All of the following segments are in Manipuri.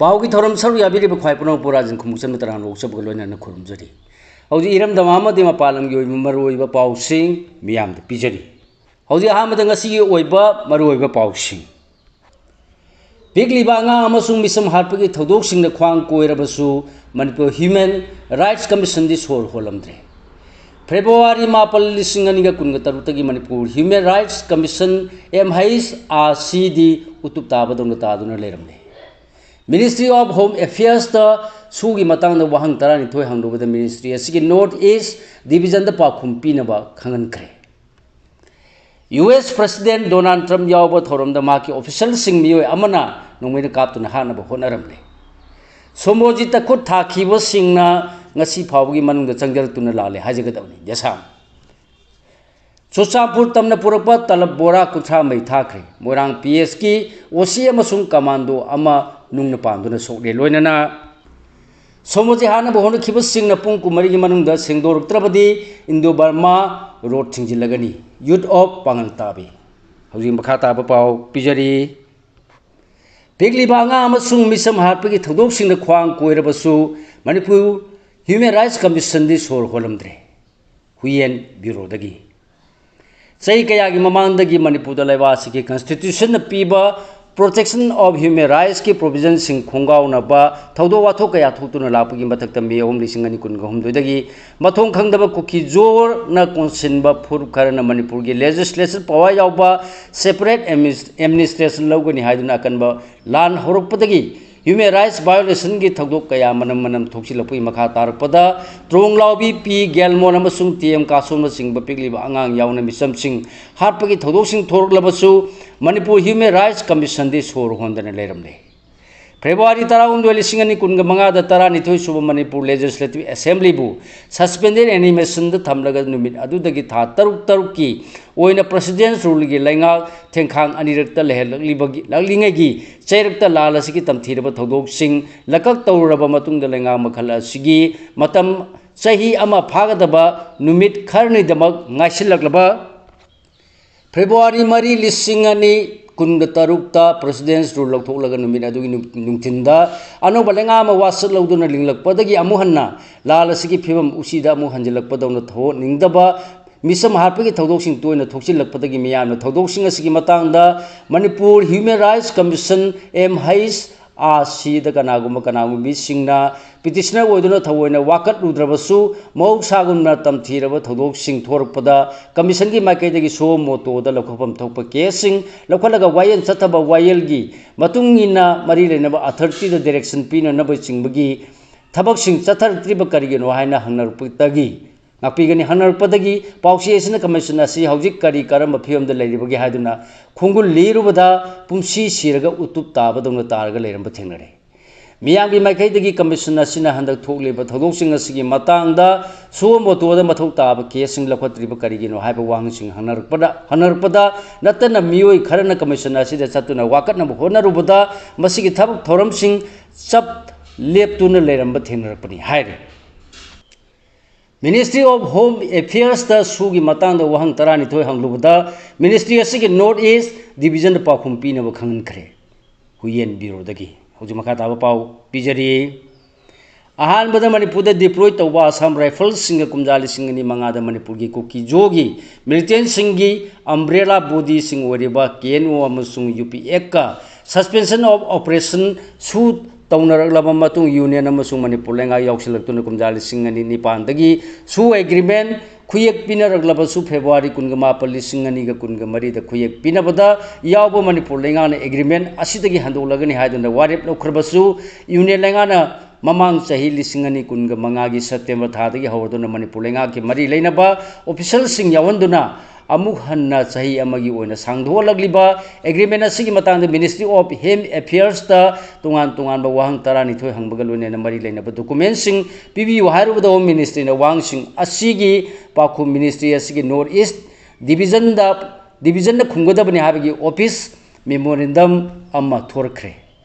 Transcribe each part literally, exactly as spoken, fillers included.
ꯄꯥꯎꯒꯤ ꯊꯧꯔꯝ ꯁꯔꯨꯛ ꯌꯥꯕꯤꯔꯤꯕ ꯈ꯭ꯋꯥꯏ ꯄꯨꯝꯅꯃꯛꯄꯨ ꯔꯥꯖꯦꯟ ꯈꯨꯃꯨꯛꯆꯟ ꯃꯇꯔꯥ ꯍꯟꯕ ꯑꯣꯛꯆꯕꯒ ꯂꯣꯏꯅꯅ ꯈꯨꯔꯨꯝꯖꯔꯤ꯫ ꯍꯧꯖꯤꯛ ꯏꯔꯝꯗꯝ ꯑꯃꯗꯤ ꯃꯄꯥꯟ ꯂꯝꯒꯤ ꯑꯣꯏꯕ ꯃꯔꯨꯑꯣꯏꯕ ꯄꯥꯎꯁꯤꯡ ꯃꯤꯌꯥꯝꯗ ꯄꯤꯖꯔꯤ꯫ ꯍꯧꯖꯤꯛ ꯑꯍꯥꯟꯕꯗ ꯉꯁꯤꯒꯤ ꯑꯣꯏꯕ ꯃꯔꯨꯑꯣꯏꯕ ꯄꯥꯎꯁꯤꯡ꯫ ꯄꯤꯛꯂꯤꯕ ꯑꯉꯥꯡ ꯑꯃꯁꯨꯡ ꯃꯤꯁꯝ ꯍꯥꯠꯄꯒꯤ ꯊꯧꯗꯣꯛꯁꯤꯡꯅ ꯈ꯭ꯋꯥꯡ ꯀꯣꯏꯔꯕꯁꯨ ꯃꯅꯤꯄꯨꯔ ꯍ꯭ꯌꯨꯃꯦꯟ ꯔꯥꯏꯠꯁ ꯀꯃꯤꯁꯟꯗꯤ ꯁꯣꯔ ꯍꯣꯜꯂꯝꯗ꯭ꯔꯦ꯫ ꯐꯦꯕ꯭ꯔꯨꯋꯥꯔꯤ ꯃꯥꯄꯜ, ꯂꯤꯁꯤꯡ ꯑꯅꯤꯒ ꯀꯨꯟꯒ ꯇꯔꯨꯛꯇꯒꯤ Manipur Human Rights Commission, M H R ꯁꯤꯗꯤ ꯎꯇꯨꯞ ꯇꯥꯕꯗꯧꯅ ꯇꯥꯗꯨꯅ ꯂꯩꯔꯝꯂꯦ꯫ Ministry of Home Affairsꯇ ꯁꯨꯒꯤ ꯃꯇꯥꯡꯗ ꯋꯥꯍꯪ ꯇꯔꯥꯅꯤꯊꯣꯏ ꯍꯪꯂꯨꯕꯗ ministry ꯑꯁꯤꯒꯤ North East Divisionꯗ ꯄꯥꯎꯈꯨꯝ ꯄꯤꯅꯕ ꯈꯪꯍꯟꯈ꯭ꯔꯦ꯫ U S President Donald Trump ꯌꯥꯎꯕ ꯊꯧꯔꯝꯗ ꯃꯍꯥꯛꯀꯤ officialꯁꯤꯡ ꯃꯤꯑꯣꯏ ꯑꯃꯅ ꯅꯣꯡꯃꯩꯅ ꯀꯥꯞꯇꯨꯅ ꯍꯥꯠꯅꯕ ꯍꯣꯠꯅꯔꯝꯂꯦ꯫ ꯁꯣꯃꯣꯔꯖꯤꯠꯇ ꯈꯨꯠ ꯊꯥꯈꯤꯕꯁꯤꯡꯅ ꯉꯁꯤ ꯐꯥꯎꯕꯒꯤ ꯃꯅꯨꯡꯗ ꯆꯪꯖꯔꯛꯇꯨꯅ ꯂꯥꯛꯂꯦ ꯍꯥꯏꯖꯒꯗꯕꯅꯤ꯫ ꯗꯦꯁꯥꯝ꯫ ꯆꯨꯔꯆꯥꯟꯄꯨꯔ ꯇꯝꯅ ꯄꯨꯔꯛꯄ ꯇꯂꯕ ꯕꯣꯔꯥ ꯀꯨꯟꯊ꯭ꯔꯥ ꯃꯩ ꯊꯥꯈ꯭ꯔꯦ꯫ ꯃꯣꯏꯔꯥꯡ ꯄꯤ ꯑꯦꯁꯀꯤ ꯑꯣ ꯁꯤ ꯑꯃꯁꯨꯡ ꯀꯃꯥꯟꯗꯣ ꯑꯃ ꯅꯨꯡꯅ ꯄꯥꯟꯗꯨꯅ ꯁꯣꯛꯂꯦ꯫ ꯂꯣꯏꯅꯅ ꯁꯣꯃꯣꯔꯖꯤꯠ ꯍꯥꯠꯅꯕ ꯍꯣꯠꯅꯈꯤꯕꯁꯤꯡꯅ ꯄꯨꯡ ꯀꯨꯟꯃꯔꯤꯒꯤ ꯃꯅꯨꯡꯗ ꯁꯦꯡꯗꯣꯔꯛꯇ꯭ꯔꯕꯗꯤ Indo Burma road ꯊꯤꯡꯖꯤꯜꯂꯒꯅꯤ꯫ Youth of ꯄꯥꯡꯒꯜ ꯇꯥꯕꯤ꯫ ꯍꯧꯖꯤꯛ ꯃꯈꯥ ꯇꯥꯕ ꯄꯥꯎ ꯄꯤꯖꯔꯤ꯫ ꯄꯤꯛꯂꯤꯕ ꯑꯉꯥꯡ ꯑꯃꯁꯨꯡ ꯃꯤꯁꯝ ꯍꯥꯠꯄꯒꯤ ꯊꯧꯗꯣꯛꯁꯤꯡꯅ ꯈ꯭ꯋꯥꯡ ꯀꯣꯏꯔꯕꯁꯨ ꯃꯅꯤꯄꯨꯔ ꯍ꯭ꯌꯨꯃꯦꯟ ꯔꯥꯏꯠꯁ ꯀꯃꯤꯁꯟꯗꯤ ꯁꯣꯔ ꯍꯣꯜꯂꯝꯗ꯭ꯔꯦ꯫ ꯍꯨꯏꯌꯦꯟ ꯕ꯭ꯌꯨꯔꯣꯗꯒꯤ꯫ ꯆꯍꯤ ꯀꯌꯥꯒꯤ ꯃꯃꯥꯡꯗꯒꯤ ꯃꯅꯤꯄꯨꯔꯗ ꯂꯩꯕꯥꯛ ꯑꯁꯤꯒꯤ constitutionꯅ ꯄꯤꯕ Protection of Human Rightsꯀꯤ provisionꯁꯤꯡ ꯈꯣꯡꯒꯥꯎꯅꯕ ꯊꯧꯗꯣꯛ ꯋꯥꯊꯣꯛ ꯀꯌꯥ ꯊꯣꯛꯇꯨꯅ ꯂꯥꯛꯄꯒꯤ ꯃꯊꯛꯇ May ꯑꯍꯨꯝ, ꯂꯤꯁꯤꯡ ꯑꯅꯤ ꯀꯨꯟꯒ ꯍꯨꯝꯗꯣꯏꯗꯒꯤ ꯃꯊꯣꯡ ꯈꯪꯗꯕ ꯀꯨꯀꯤꯖꯣꯔꯅ ꯀꯣꯟꯁꯤꯟꯕ ꯐꯨꯔꯨꯞ ꯈꯔꯅ ꯃꯅꯤꯄꯨꯔꯒꯤ legislature power ꯌꯥꯎꯕ separate adminis-, administration ꯂꯧꯒꯅꯤ ꯍꯥꯏꯗꯨꯅ ꯑꯀꯟꯕ ꯂꯥꯟ ꯍꯧꯔꯛꯄꯗꯒꯤ human rights violationꯒꯤ ꯊꯧꯗꯣꯛ ꯀꯌꯥ ꯃꯅꯝ ꯃꯅꯝ ꯊꯣꯛꯆꯤꯜꯂꯛꯄꯒꯤ ꯃꯈꯥ ꯇꯥꯔꯛꯄꯗ ꯇ꯭ꯔꯣꯡ ꯂꯥꯎꯕꯤ ꯄꯤ ꯒꯦꯜꯃꯣꯟ ꯑꯃꯁꯨꯡ ꯇꯤ ꯑꯦꯝ ꯀꯥꯁꯣꯟꯅꯆꯤꯡꯕ ꯄꯤꯛꯂꯤꯕ ꯑꯉꯥꯡ ꯌꯥꯎꯅ ꯃꯤꯆꯝꯁꯤꯡ ꯍꯥꯠꯄꯒꯤ ꯊꯧꯗꯣꯛꯁꯤꯡ ꯊꯣꯔꯛꯂꯕꯁꯨ ꯃꯅꯤꯄꯨꯔ ꯍ꯭ꯌꯨꯃꯦꯟ ꯔꯥꯏꯠꯁ ꯀꯃꯤꯁꯟꯗꯤ ꯁꯣꯔ ꯍꯣꯟꯗꯅ ꯂꯩꯔꯝꯂꯦ꯫ ꯐꯦꯕ꯭ꯔꯨꯋꯥꯔꯤ ꯇꯔꯥꯍꯨꯝꯗꯣꯏ, ꯂꯤꯁꯤꯡ ꯑꯅꯤ ꯀꯨꯟꯒ ꯃꯉꯥꯗ ꯇꯔꯥꯅꯤꯊꯣꯏ ꯁꯨꯕ ꯃꯅꯤꯄꯨꯔ Legislative Assemblyꯕꯨ suspended animationꯗ ꯊꯝꯂꯒ ꯅꯨꯃꯤꯠ ꯑꯗꯨꯗꯒꯤ ꯊꯥ ꯇꯔꯨꯛ ꯇꯔꯨꯛꯀꯤ ꯑꯣꯏꯅ President's Ruleꯒꯤ ꯂꯩꯉꯥꯛ ꯊꯦꯡꯈꯥꯡ ꯑꯅꯤꯔꯛꯇ ꯂꯩꯍꯜꯂꯛꯂꯤꯕꯒꯤ, ꯂꯥꯛꯂꯤꯉꯩꯒꯤ ꯆꯩꯔꯛꯇ ꯂꯥꯜ ꯑꯁꯤꯒꯤ ꯇꯝꯊꯤꯔꯕ ꯊꯧꯗꯣꯛꯁꯤꯡ ꯂꯀꯛ ꯇꯧꯔꯨꯔꯕ ꯃꯇꯨꯡꯗ ꯂꯩꯉꯥꯛ ꯃꯈꯜ ꯑꯁꯤꯒꯤ ꯃꯇꯝ ꯆꯍꯤ ꯑꯃ ꯐꯥꯒꯗꯕ ꯅꯨꯃꯤꯠ ꯈꯔꯅꯤꯗꯃꯛ ꯉꯥꯏꯁꯤꯜꯂꯛꯂꯕ ꯐꯦꯕ꯭ꯔꯨꯋꯥꯔꯤ ꯃꯔꯤ, ꯂꯤꯁꯤꯡ ꯑꯅꯤ ꯀꯨꯟꯒ ꯇꯔꯨꯛꯇ President's Rule ꯂꯧꯊꯣꯛꯂꯒ ꯅꯨꯃꯤꯠ ꯑꯗꯨꯒꯤ ꯅꯨꯡ-, ꯅꯨꯡꯊꯤꯟꯗ ꯑꯅꯧꯕ ꯂꯩꯉꯥꯛ ꯑꯃ ꯋꯥꯁꯛ ꯂꯧꯗꯨꯅ ꯂꯤꯡꯂꯛꯄꯗꯒꯤ ꯑꯃꯨꯛ ꯍꯟꯅ ꯂꯥꯜ ꯑꯁꯤꯒꯤ ꯐꯤꯕꯝ ꯎꯆꯤꯗ ꯑꯃꯨꯛ ꯍꯟꯖꯤꯜꯂꯛꯄꯗꯧꯅ ꯊꯣꯛꯍꯟꯅꯤꯡꯗꯕ ꯃꯤꯆꯝ ꯍꯥꯠꯄꯒꯤ ꯊꯧꯗꯣꯛꯁꯤꯡ ꯇꯣꯏꯅ ꯊꯣꯛꯆꯤꯜꯂꯛꯄꯗꯒꯤ ꯃꯤꯌꯥꯝꯅ ꯊꯧꯗꯣꯛꯁꯤꯡ ꯑꯁꯤꯒꯤ ꯃꯇꯥꯡꯗ Manipur Human Rights Commission, M H R C ꯗ ꯀꯅꯥꯒꯨꯝꯕ ꯀꯅꯥꯒꯨꯝꯕ ꯃꯤꯁꯤꯡꯅ petitioner ꯑꯣꯏꯗꯨꯅ ꯊꯑꯣꯏꯅ ꯋꯥꯀꯠꯂꯨꯗ꯭ꯔꯕꯁꯨ, ꯃꯍꯧꯁꯥꯒꯨꯝꯅ ꯇꯝꯊꯤꯔꯕ ꯊꯧꯗꯣꯛꯁꯤꯡ ꯊꯣꯔꯛꯄꯗ Commission ꯒꯤ ꯃꯥꯏꯀꯩꯗꯒꯤ suo moto ꯗ ꯂꯧꯈꯠꯐꯝ ꯊꯣꯛꯄ case ꯁꯤꯡ ꯂꯧꯈꯠꯂꯒ ꯋꯥꯌꯦꯜ ꯆꯠꯊꯕ ꯋꯥꯌꯦꯜꯒꯤ ꯃꯇꯨꯡ ꯏꯟꯅ ꯃꯔꯤ ꯂꯩꯅꯕ authority ꯗ direction ꯄꯤꯅꯅꯕꯆꯤꯡꯕꯒꯤ ꯊꯕꯛꯁꯤꯡ ꯆꯠꯊꯔꯛꯇ꯭ꯔꯤꯕ ꯀꯔꯤꯒꯤꯅꯣ ꯍꯥꯏꯅ ꯍꯪꯅꯔꯛꯄꯗꯒꯤ ꯉꯥꯛꯄꯤꯒꯅꯤ꯫ ꯍꯪꯅꯔꯛꯄꯗꯒꯤ ꯄꯥꯎꯆꯦ ꯑꯁꯤꯅ Commission ꯑꯁꯤ ꯍꯧꯖꯤꯛ ꯀꯔꯤ ꯀꯔꯝꯕ ꯐꯤꯕꯝꯗ ꯂꯩꯔꯤꯕꯒꯦ ꯍꯥꯏꯗꯨꯅ ꯈꯣꯡꯒꯨꯜ ꯂꯤꯔꯨꯕꯗ ꯄꯨꯝꯁꯤ ꯁꯤꯔꯒ ꯎꯇꯨꯞ ꯇꯥꯕꯗꯧꯅ ꯇꯥꯔꯒ ꯂꯩꯔꯝꯕ ꯊꯦꯡꯅꯔꯦ꯫ ꯃꯤꯌꯥꯝꯒꯤ ꯃꯥꯏꯀꯩꯗꯒꯤ Commission ꯑꯁꯤꯅ ꯍꯟꯗꯛ ꯊꯣꯛꯂꯤꯕ ꯊꯧꯗꯣꯛꯁꯤꯡ ꯑꯁꯤꯒꯤ ꯃꯇꯥꯡꯗ suo moto ꯗ ꯃꯊꯧ ꯇꯥꯕ case ꯁꯤꯡ ꯂꯧꯈꯠꯇ꯭ꯔꯤꯕ ꯀꯔꯤꯒꯤꯅꯣ ꯍꯥꯏꯕ ꯋꯥꯍꯪꯁꯤꯡ ꯍꯪꯅꯔꯛꯄꯗ, ꯍꯪꯅꯔꯛꯄꯗ ꯅꯠꯇꯅ ꯃꯤꯑꯣꯏ ꯈꯔꯅ Commission ꯑꯁꯤꯗ ꯆꯠꯇꯨꯅ ꯋꯥꯀꯠꯅꯕ ꯍꯣꯠꯅꯔꯨꯕꯗ ꯃꯁꯤꯒꯤ ꯊꯕꯛ ꯊꯧꯔꯝꯁꯤꯡ ꯆꯞ ꯂꯦꯞꯇꯨꯅ ꯂꯩꯔꯝꯕ ꯊꯦꯡꯅꯔꯛꯄꯅꯤ ꯍꯥꯏꯔꯤ꯫ Ministry of Home Affairs ꯇ suo ꯒꯤ ꯃꯇꯥꯡꯗ ꯋꯥꯍꯪ ꯇꯔꯥꯅꯤꯊꯣꯏ ꯍꯪꯂꯨꯕꯗ Ministry ꯑꯁꯤꯒꯤ North East Division ꯗ ꯄꯥꯎꯈꯨꯝ ꯄꯤꯅꯕ ꯈꯪꯍꯟꯈ꯭ꯔꯦ꯫ ꯍꯨꯌꯦꯟ Bureau ꯗꯒꯤ ꯍꯧꯖꯤꯛ ꯃꯈꯥ ꯇꯥꯕ ꯄꯥꯎ ꯄꯤꯖꯔꯤ꯫ ꯑꯍꯥꯟꯕꯗ ꯃꯅꯤꯄꯨꯔꯗ deploy ꯇꯧꯕ Assam Rifles ꯁꯤꯡꯒ ꯀꯨꯝꯖꯥ ꯂꯤꯁꯤꯡ ꯑꯅꯤ ꯃꯉꯥꯗ ꯃꯅꯤꯄꯨꯔꯒꯤ ꯀꯨꯀꯤ-ꯖꯣꯒꯤ militant ꯁꯤꯡꯒꯤ umbrella body ꯁꯤꯡ ꯑꯣꯏꯔꯤꯕ K N O ꯑꯃꯁꯨꯡ U P F ꯀ Suspension of Operation suo ꯇꯧꯅꯔꯛꯂꯕ ꯃꯇꯨꯡ Union ꯑꯃꯁꯨꯡ ꯃꯅꯤꯄꯨꯔ ꯂꯩꯉꯥꯛ ꯌꯥꯎꯁꯤꯜꯂꯛꯇꯨꯅ ꯀꯨꯝꯖꯥ ꯂꯤꯁꯤꯡ ꯑꯅꯤ ꯅꯤꯄꯥꯟꯗꯒꯤ suo agreement ꯈꯨꯌꯦꯛ ꯄꯤꯅꯔꯛꯂꯕꯁꯨ February ꯀꯨꯟꯒ ꯃꯥꯄꯟ, ꯂꯤꯁꯤꯡ ꯑꯅꯤꯒ ꯀꯨꯟꯒ ꯃꯔꯤꯗ ꯈꯨꯌꯦꯛ ꯄꯤꯅꯕꯗ ꯌꯥꯎꯕ ꯃꯅꯤꯄꯨꯔ ꯂꯩꯉꯥꯛꯅ agreement ꯑꯁꯤꯗꯒꯤ ꯍꯟꯗꯣꯛꯂꯒꯅꯤ ꯍꯥꯏꯗꯨꯅ ꯋꯥꯔꯦꯞ ꯂꯧꯈ꯭ꯔꯕꯁꯨ Union ꯂꯩꯉꯥꯛꯅ ꯃꯃꯥꯡ ꯆꯍꯤ ꯂꯤꯁꯤꯡ ꯑꯅꯤ ꯀꯨꯟꯒ ꯃꯉꯥꯒꯤ September ꯊꯥꯗꯒꯤ ꯍꯧꯔꯗꯨꯅ ꯃꯅꯤꯄꯨꯔ ꯂꯩꯉꯥꯛꯀꯤ ꯃꯔꯤ ꯂꯩꯅꯕ official ꯁꯤꯡ ꯌꯥꯎꯍꯟꯗꯨꯅ ꯑꯃꯨꯛ ꯍꯟꯅ ꯆꯍꯤ ꯑꯃꯒꯤ ꯑꯣꯏꯅ ꯁꯥꯡꯗꯣꯛꯍꯜꯂꯛꯂꯤꯕ agreement ꯑꯁꯤꯒꯤ ꯃꯇꯥꯡꯗ Ministry of Home Affairs ꯇ ꯇꯣꯉꯥꯟ ꯇꯣꯉꯥꯟꯕ ꯋꯥꯍꯪ ꯇꯔꯥꯅꯤꯊꯣꯏ ꯍꯪꯕꯒ ꯂꯣꯏꯅꯅ ꯃꯔꯤ ꯂꯩꯅꯕ document ꯁꯤꯡ ꯄꯤꯕꯤꯌꯨ ꯍꯥꯏꯔꯨꯕꯗ Home Ministry ꯅ ꯋꯥꯍꯪꯁꯤꯡ ꯑꯁꯤꯒꯤ ꯄꯥꯎꯈꯨꯝ Ministry ꯑꯁꯤꯒꯤ North East Division ꯗ, Division ꯗ ꯈꯨꯝꯒꯗꯕꯅꯤ ꯍꯥꯏꯕꯒꯤ office memorandum ꯑꯃ ꯊꯣꯔꯛꯈ꯭ꯔꯦ꯫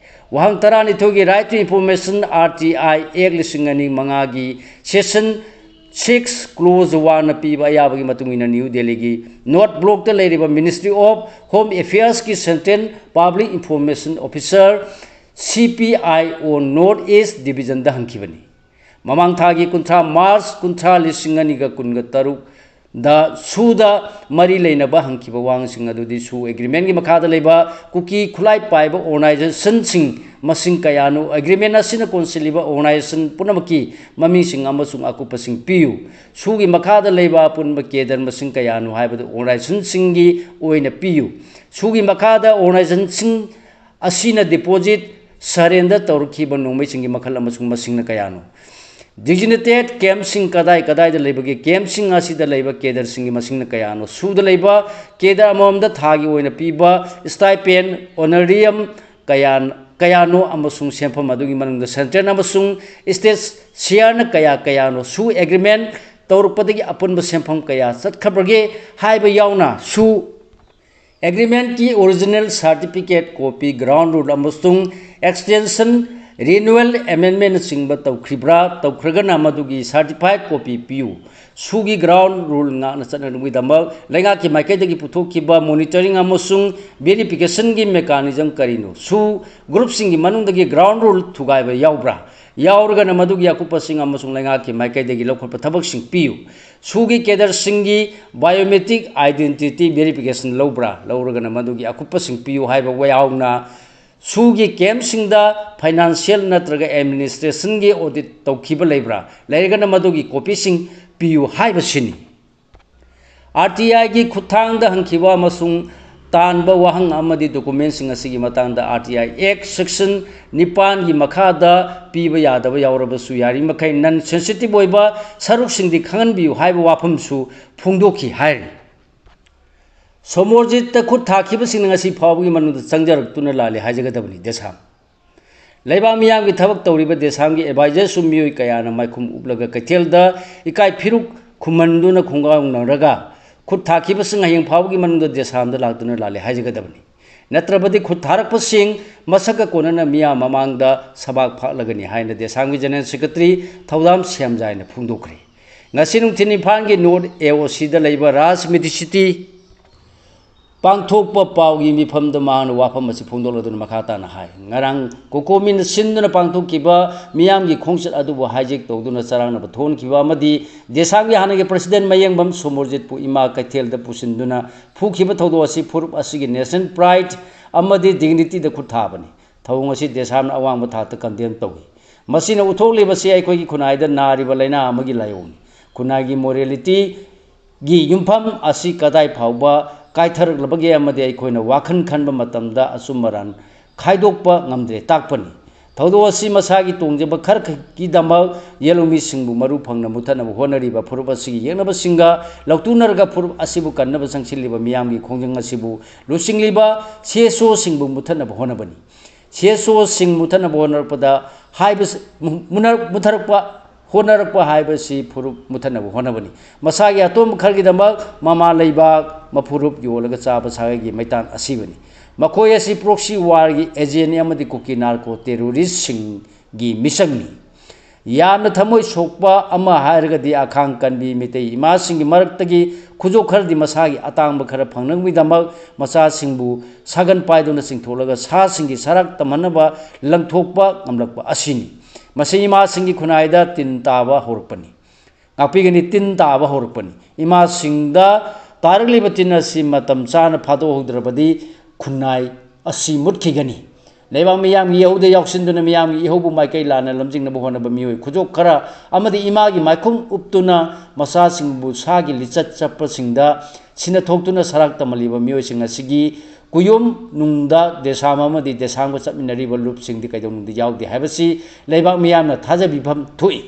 ꯋꯥꯍꯪ ꯇꯔꯥꯅꯤꯊꯣꯏꯒꯤ Right to Information, R T I Act ꯂꯤꯁꯤꯡ ꯑꯅꯤ ꯃꯉꯥꯒꯤ section ꯁꯤꯛꯁ ꯀ꯭ꯂꯣꯖ ꯋꯥꯟꯅ ꯄꯤꯕ ꯑꯌꯥꯕꯒꯤ ꯃꯇꯨꯡ ꯏꯟꯅ ꯅ꯭ꯌꯨ ꯗꯦꯜꯂꯤꯒꯤ ꯅꯣꯔꯠ ꯕ꯭ꯂꯣꯛꯇ ꯂꯩꯔꯤꯕ Ministry of Home Affairsꯀꯤ Central Public Information Officer, C P I O North East Divisionꯗ ꯍꯪꯈꯤꯕꯅꯤ꯫ ꯃꯃꯥꯡ ꯊꯥꯒꯤ ꯀꯨꯟꯊ꯭ꯔꯥ, ꯃꯥꯔꯆ ꯀꯨꯟꯊ꯭ꯔꯥ, ꯂꯤꯁꯤꯡ ꯑꯅꯤꯒ ꯀꯨꯟꯒ ꯇꯔꯨꯛ ꯗ ꯁꯨꯗ ꯃꯔꯤ ꯂꯩꯅꯕ ꯍꯪꯈꯤꯕ ꯋꯥꯍꯪꯁꯤꯡ ꯑꯗꯨꯗꯤ ꯁꯨ ꯑꯦꯒ꯭ꯔꯤꯃꯦꯟꯒꯤ ꯃꯈꯥꯗ ꯂꯩꯕ ꯀꯨꯀꯤ ꯈꯨꯠꯂꯥꯏ ꯄꯥꯏꯕ organizationꯁꯤꯡ ꯃꯁꯤꯡ ꯀꯌꯥꯅꯣ? ꯑꯦꯒ꯭ꯔꯤꯃꯦꯟ ꯑꯁꯤꯅ ꯀꯣꯟꯁꯤꯜꯂꯤꯕ organization ꯄꯨꯝꯅꯃꯛꯀꯤ ꯃꯃꯤꯡꯁꯤꯡ ꯑꯃꯁꯨꯡ ꯑꯀꯨꯞꯄꯁꯤꯡ ꯄꯤꯌꯨ꯫ ꯁꯨꯒꯤ ꯃꯈꯥꯗ ꯂꯩꯕ ꯑꯄꯨꯟꯕ cadre ꯃꯁꯤꯡ ꯀꯌꯥꯅꯣ ꯍꯥꯏꯕꯗꯨ organizationꯁꯤꯡꯒꯤ ꯑꯣꯏꯅ ꯄꯤꯌꯨ꯫ ꯁꯨꯒꯤ ꯃꯈꯥꯗ organizationꯁꯤꯡ ꯑꯁꯤꯅ deposit, surrender ꯇꯧꯔꯛꯈꯤꯕ ꯅꯣꯡꯃꯩꯁꯤꯡꯒꯤ ꯃꯈꯜ ꯑꯃꯁꯨꯡ ꯃꯁꯤꯡꯅ ꯀꯌꯥꯅꯣ? Designated campꯁꯤꯡ ꯀꯗꯥꯏ ꯀꯗꯥꯏꯗ ꯂꯩꯕꯒꯦ? Campꯁꯤꯡ ꯑꯁꯤꯗ ꯂꯩꯕ cadreꯁꯤꯡꯒꯤ ꯃꯁꯤꯡꯅ ꯀꯌꯥꯅꯣ? ꯁꯨꯗ ꯂꯩꯕ cadre ꯑꯃꯃꯝꯗ ꯊꯥꯒꯤ ꯑꯣꯏꯅ ꯄꯤꯕ stipend, honorarium ꯀꯌꯥ, ꯀꯌꯥꯅꯣ ꯑꯃꯁꯨꯡ ꯁꯦꯟꯐꯝ ꯑꯗꯨꯒꯤ ꯃꯅꯨꯡꯗ central ꯑꯃꯁꯨꯡ state shareꯅ ꯀꯌꯥ ꯀꯌꯥꯅꯣ? ꯁꯨ ꯑꯦꯒ꯭ꯔꯤꯃꯦꯟ ꯇꯧꯔꯛꯄꯗꯒꯤ ꯑꯄꯨꯟꯕ ꯁꯦꯟꯐꯝ ꯀꯌꯥ ꯆꯠꯈ꯭ꯔꯕꯒꯦ ꯍꯥꯏꯕ ꯌꯥꯎꯅ ꯁꯨ ꯑꯦꯒ꯭ꯔꯤꯃꯦꯟꯀꯤ original certificate copy, ground rule ꯑꯃꯁꯨꯡ extension, renewal, amendmentꯅꯆꯤꯡꯕ ꯇꯧꯈ꯭ꯔꯤꯕ꯭ꯔꯥ? ꯇꯧꯈ꯭ꯔꯒꯅ ꯃꯗꯨꯒꯤ certified copy ꯄꯤꯌꯨ꯫ ꯁꯨꯒꯤ ground rule ꯉꯥꯛꯅ ꯆꯠꯅꯅꯕꯒꯤꯗꯃꯛ ꯂꯩꯉꯥꯛꯀꯤ ꯃꯥꯏꯀꯩꯗꯒꯤ ꯄꯨꯊꯣꯛꯈꯤꯕ monitoring ꯑꯃꯁꯨꯡ verificationꯒꯤ mechanism ꯀꯔꯤꯅꯣ? ꯁꯨ groupꯁꯤꯡꯒꯤ ꯃꯅꯨꯡꯗꯒꯤ ground rule ꯊꯨꯒꯥꯏꯕ ꯌꯥꯎꯕ꯭ꯔꯥ? ꯌꯥꯎꯔꯒꯅ ꯃꯗꯨꯒꯤ ꯑꯀꯨꯞꯄꯁꯤꯡ ꯑꯃꯁꯨꯡ ꯂꯩꯉꯥꯛꯀꯤ ꯃꯥꯏꯀꯩꯗꯒꯤ ꯂꯧꯈꯠꯄ ꯊꯕꯛꯁꯤꯡ ꯄꯤꯌꯨ꯫ ꯁꯨꯒꯤ cadreꯁꯤꯡꯒꯤ biometric identity verification ꯂꯧꯕ꯭ꯔꯥ? ꯂꯧꯔꯒꯅ ꯃꯗꯨꯒꯤ ꯑꯀꯨꯞꯄꯁꯤꯡ ꯄꯤꯌꯨ ꯍꯥꯏꯕ ꯌꯥꯎꯅ ꯁꯨꯒꯤ campꯁꯤꯡꯗ financial ꯅꯠꯇ꯭ꯔꯒ administrationꯒꯤ audit ꯇꯧꯈꯤꯕ ꯂꯩꯕ꯭ꯔꯥ? ꯂꯩꯔꯒꯅ ꯃꯗꯨꯒꯤ copyꯁꯤꯡ ꯄꯤꯌꯨ ꯍꯥꯏꯕꯁꯤꯅꯤ꯫ RTIꯒꯤ ꯈꯨꯠꯊꯥꯡꯗ ꯍꯪꯈꯤꯕ ꯑꯃꯁꯨꯡ ꯇꯥꯟꯕ ꯋꯥꯍꯪ ꯑꯃꯗꯤ documentꯁꯤꯡ ꯑꯁꯤꯒꯤ ꯃꯇꯥꯡꯗ RTI Act section ꯅꯤꯄꯥꯟꯒꯤ ꯃꯈꯥꯗ ꯄꯤꯕ ꯌꯥꯗꯕ ꯌꯥꯎꯔꯕꯁꯨ ꯌꯥꯔꯤꯃꯈꯩ non sensitive ꯑꯣꯏꯕ ꯁꯔꯨꯛꯁꯤꯡꯗꯤ ꯈꯪꯍꯟꯕꯤꯌꯨ ꯍꯥꯏꯕ ꯋꯥꯐꯝꯁꯨ ꯐꯣꯡꯗꯣꯛꯈꯤ ꯍꯥꯏꯔꯤ꯫ ꯁꯣꯃꯣꯔꯖꯤꯠꯇ ꯈꯨꯠ ꯊꯥꯈꯤꯕꯁꯤꯡꯅ ꯉꯁꯤ ꯐꯥꯎꯕꯒꯤ ꯃꯅꯨꯡꯗ ꯆꯪꯖꯔꯛꯇꯨꯅ ꯂꯥꯜꯂꯦ ꯍꯥꯏꯖꯒꯗꯕꯅꯤ꯫ ꯗꯦꯁꯥꯝ ꯂꯩꯕꯥꯛ ꯃꯤꯌꯥꯝꯒꯤ ꯊꯕꯛ ꯇꯧꯔꯤꯕ ꯗꯦꯁꯥꯝꯒꯤ advisorꯁꯨ ꯃꯤꯑꯣꯏ ꯀꯌꯥꯅ ꯃꯥꯏꯈꯨꯝ ꯎꯞꯂꯒ ꯀꯩꯊꯦꯜꯗ ꯏꯀꯥꯏ ꯐꯤꯔꯨꯛ ꯈꯨꯝꯍꯟꯗꯨꯅ ꯈꯣꯡꯒꯥꯎꯅꯔꯒ ꯈꯨꯠ ꯊꯥꯈꯤꯕꯁꯤꯡ ꯍꯌꯦꯡ ꯐꯥꯎꯕꯒꯤ ꯃꯅꯨꯡꯗ ꯗꯦꯁꯥꯝꯗ ꯂꯥꯛꯇꯨꯅ ꯂꯥꯜꯂꯦ ꯍꯥꯏꯖꯒꯗꯕꯅꯤ꯫ ꯅꯠꯇ꯭ꯔꯕꯗꯤ ꯈꯨꯠ ꯊꯥꯔꯛꯄꯁꯤꯡ ꯃꯁꯛꯀ ꯀꯣꯟꯅꯅ ꯃꯤꯌꯥꯝ ꯃꯃꯥꯡꯗ ꯁꯕꯥꯛ ꯐꯥꯛꯂꯒꯅꯤ ꯍꯥꯏꯅ ꯗꯦꯁꯥꯝꯒꯤ General Secretary ꯊꯧꯗꯥꯝ ꯁꯦꯝꯖꯥꯏꯅ ꯐꯣꯡꯗꯣꯛꯈ꯭ꯔꯦ꯫ ꯉꯁꯤ ꯅꯨꯡꯊꯤꯜ ꯏꯝꯐꯥꯜꯒꯤ ꯅꯣꯔꯠ ꯑꯦ ꯑꯣ ꯁꯤꯗ ꯂꯩꯕ ꯔꯥꯖ ꯃꯦꯗꯤꯁꯤꯇꯤ ꯄꯥꯡꯊꯣꯛꯄ ꯄꯥꯎꯒꯤ ꯃꯤꯐꯝꯗ ꯃꯍꯥꯛꯅ ꯋꯥꯐꯝ ꯑꯁꯤ ꯐꯣꯡꯗꯣꯛꯂꯗꯨꯅ ꯃꯈꯥ ꯇꯥꯅ ꯍꯥꯏ꯫ ꯉꯔꯥꯡ ꯀꯣꯀꯣꯃꯤꯅ ꯁꯤꯟꯗꯨꯅ ꯄꯥꯡꯊꯣꯛꯈꯤꯕ ꯃꯤꯌꯥꯝꯒꯤ ꯈꯣꯡꯆꯠ ꯑꯗꯨꯕꯨ ꯍꯥꯏꯖꯦꯛ ꯇꯧꯗꯨꯅ ꯆꯔꯥꯡꯅꯕ ꯊꯣꯛꯍꯟꯈꯤꯕ ꯑꯃꯗꯤ ꯗꯦꯁꯥꯝꯒꯤ ꯍꯥꯟꯅꯒꯤ ꯄ꯭ꯔꯁꯤꯗꯦꯟ ꯃꯌꯦꯡꯕꯝ ꯁꯣꯃꯣꯔꯖꯤꯠꯄꯨ ꯏꯃꯥ ꯀꯩꯊꯦꯜꯗ ꯄꯨꯁꯤꯟꯗꯨꯅ ꯐꯨꯈꯤꯕ ꯊꯧꯗꯣꯛ ꯑꯁꯤ ꯐꯨꯔꯨꯞ ꯑꯁꯤꯒꯤ ꯅꯦꯁꯅꯦꯜ ꯄ꯭ꯔꯥꯏꯗ ꯑꯃꯗꯤ ꯗꯤꯒꯅꯤꯇꯤꯗ ꯈꯨꯠ ꯊꯥꯕꯅꯤ꯫ ꯊꯧꯑꯣꯡ ꯑꯁꯤ ꯗꯦꯁꯥꯝꯅ ꯑꯋꯥꯡꯕ ꯊꯥꯛꯇ ꯀꯟꯗꯦꯝ ꯇꯧꯏ꯫ ꯃꯁꯤꯅ ꯎꯠꯊꯣꯛꯂꯤꯕꯁꯤ ꯑꯩꯈꯣꯏꯒꯤ ꯈꯨꯟꯅꯥꯏꯗ ꯅꯥꯔꯤꯕ ꯂꯥꯏꯅꯥ ꯑꯃꯒꯤ ꯂꯥꯏꯑꯣꯡꯅꯤ꯫ ꯈꯨꯟꯅꯥꯏꯒꯤ ꯃꯣꯔꯦꯂꯤꯇꯤꯒꯤ ꯌꯨꯝꯐꯝ ꯑꯁꯤ ꯀꯗꯥꯏ ꯐꯥꯎꯕ ꯀꯥꯏꯊꯔꯛꯂꯕꯒꯦ ꯑꯃꯗꯤ ꯑꯩꯈꯣꯏꯅ ꯋꯥꯈꯜ ꯈꯟꯕ ꯃꯇꯝꯗ ꯑꯆꯨꯝ ꯑꯔꯥꯟ ꯈꯥꯏꯗꯣꯛꯄ ꯉꯝꯗ꯭ꯔꯦ ꯇꯥꯛꯄꯅꯤ꯫ ꯊꯧꯗꯣꯛ ꯑꯁꯤ ꯃꯁꯥꯒꯤ ꯇꯣꯡꯖꯕ ꯈꯔꯈꯛꯀꯤꯗꯃꯛ ꯌꯦꯜꯍꯧꯃꯤꯁꯤꯡꯕꯨ ꯃꯔꯨ ꯐꯪꯅ ꯃꯨꯊꯠꯅꯕ ꯍꯣꯠꯅꯔꯤꯕ ꯐꯨꯔꯨꯞ ꯑꯁꯤꯒꯤ ꯌꯦꯛꯅꯕꯁꯤꯡꯒ ꯂꯧꯇꯨꯅꯔꯒ ꯐꯨꯔꯨꯞ ꯑꯁꯤꯕꯨ ꯀꯟꯅꯕ ꯆꯪꯁꯤꯜꯂꯤꯕ ꯃꯤꯌꯥꯝꯒꯤ ꯈꯣꯡꯖꯪ ꯑꯁꯤꯕꯨ ꯂꯨꯆꯤꯡꯂꯤꯕ ꯁꯤ ꯑꯦꯁ ꯑꯣꯁꯤꯡꯕꯨ ꯃꯨꯊꯠꯅꯕ ꯍꯣꯠꯅꯕꯅꯤ꯫ ꯁꯤ ꯑꯦꯁ ꯑꯣꯁꯤꯡ ꯃꯨꯊꯠꯅꯕ ꯍꯣꯠꯅꯔꯛꯄꯗ ꯍꯥꯏꯕꯁꯤ, ꯃꯨ-, ꯃꯨꯅꯔꯛ-, ꯃꯨꯊꯔꯛꯄ, ꯍꯣꯠꯅꯔꯛꯄ ꯍꯥꯏꯕꯁꯤ ꯐꯨꯔꯨꯞ ꯃꯨꯊꯠꯅꯕ ꯍꯣꯠꯅꯕꯅꯤ꯫ ꯃꯁꯥꯒꯤ ꯑꯇꯣꯝꯕ ꯈꯔꯒꯤꯗꯃꯛ ꯃꯃꯥ ꯂꯩꯕꯥꯛ ꯃꯐꯨꯔꯨꯞ ꯌꯣꯜꯂꯒ ꯆꯥꯕ ꯁꯥꯒꯩꯒꯤ ꯃꯩꯇꯥꯟ ꯑꯁꯤꯕꯅꯤ꯫ ꯃꯈꯣꯏ ꯑꯁꯤ ꯄ꯭ꯔꯣꯛꯁꯤ ꯋꯥꯔꯒꯤ ꯑꯦꯖꯦꯟꯅꯤ ꯑꯃꯗꯤ ꯀꯨꯀꯤ ꯅꯥꯔꯀꯣ ꯇꯦꯔꯣꯔꯤꯁꯁꯤꯡꯒꯤ ꯃꯤꯆꯪꯅꯤ꯫ ꯌꯥꯝꯅ ꯊꯃꯣꯏ ꯁꯣꯛꯄ ꯑꯃ ꯍꯥꯏꯔꯒꯗꯤ ꯑꯈꯥꯡ ꯀꯟꯕꯤ ꯃꯤꯇꯩ ꯏꯃꯥꯁꯤꯡꯒꯤ ꯃꯔꯛꯇꯒꯤ ꯈꯨꯖꯣꯞ ꯈꯔꯗꯤ ꯃꯁꯥꯒꯤ ꯑꯇꯥꯡꯕ ꯈꯔ ꯐꯪꯅꯕꯒꯤꯗꯃꯛ ꯃꯆꯥꯁꯤꯡꯕꯨ ꯁꯥꯒꯟ ꯄꯥꯏꯗꯨꯅ ꯆꯤꯡꯊꯣꯛꯂꯒ ꯁꯥꯁꯤꯡꯒꯤ ꯁꯔꯥꯛ ꯇꯝꯍꯟꯅꯕ ꯂꯪꯊꯣꯛꯄ ꯉꯝꯂꯛꯄ ꯑꯁꯤꯅꯤ꯫ ꯃꯁꯤ ꯏꯃꯥꯁꯤꯡꯒꯤ ꯈꯨꯟꯅꯥꯏꯗ ꯇꯤꯟ ꯇꯥꯕ ꯍꯧꯔꯛꯄꯅꯤ꯫ ꯉꯥꯛꯄꯤꯒꯅꯤ, ꯇꯤꯟ ꯇꯥꯕ ꯍꯧꯔꯛꯄꯅꯤ꯫ ꯏꯃꯥꯁꯤꯡꯗ ꯇꯥꯔꯛꯂꯤꯕ ꯇꯤꯟ ꯑꯁꯤ ꯃꯇꯝ ꯆꯥꯅ ꯐꯥꯗꯣꯛꯍꯧꯗ꯭ꯔꯕꯗꯤ ꯈꯨꯟꯅꯥꯏ ꯑꯁꯤ ꯃꯨꯠꯈꯤꯒꯅꯤ꯫ ꯂꯩꯕꯥꯛ ꯃꯤꯌꯥꯝꯒꯤ ꯏꯍꯧꯗ ꯌꯥꯎꯁꯤꯟꯗꯨꯅ ꯃꯤꯌꯥꯝꯒꯤ ꯏꯍꯧꯕꯨ ꯃꯥꯏꯀꯩ ꯂꯥꯟꯅ ꯂꯝꯖꯤꯡꯅꯕ ꯍꯣꯠꯅꯕ ꯃꯤꯑꯣꯏ ꯈꯨꯖꯣꯞ ꯈꯔ ꯑꯃꯗꯤ ꯏꯃꯥꯒꯤ ꯃꯥꯏꯈꯨꯝ ꯎꯞꯇꯨꯅ ꯃꯆꯥꯁꯤꯡꯕꯨ ꯁꯥꯒꯤ ꯂꯤꯆꯠ ꯆꯠꯄꯁꯤꯡꯗ ꯁꯤꯟꯅ ꯊꯣꯛꯇꯨꯅ ꯁꯔꯥꯛ ꯇꯝꯍꯜꯂꯤꯕ ꯃꯤꯑꯣꯏꯁꯤꯡ ꯑꯁꯤꯒꯤ ꯀꯨꯌꯣꯝꯅꯨꯡꯗ ꯗꯦꯁꯥꯝ ꯑꯃꯗꯤ ꯗꯦꯁꯥꯝꯒ ꯆꯠꯃꯤꯟꯅꯔꯤꯕ ꯂꯨꯞꯁꯤꯡꯗꯤ ꯀꯩꯗꯧꯅꯨꯡꯗ ꯌꯥꯎꯗꯦ ꯍꯥꯏꯕꯁꯤ ꯂꯩꯕꯥꯛ ꯃꯤꯌꯥꯝꯅ ꯊꯥꯖꯕꯤꯐꯝ ꯊꯣꯛꯏ꯫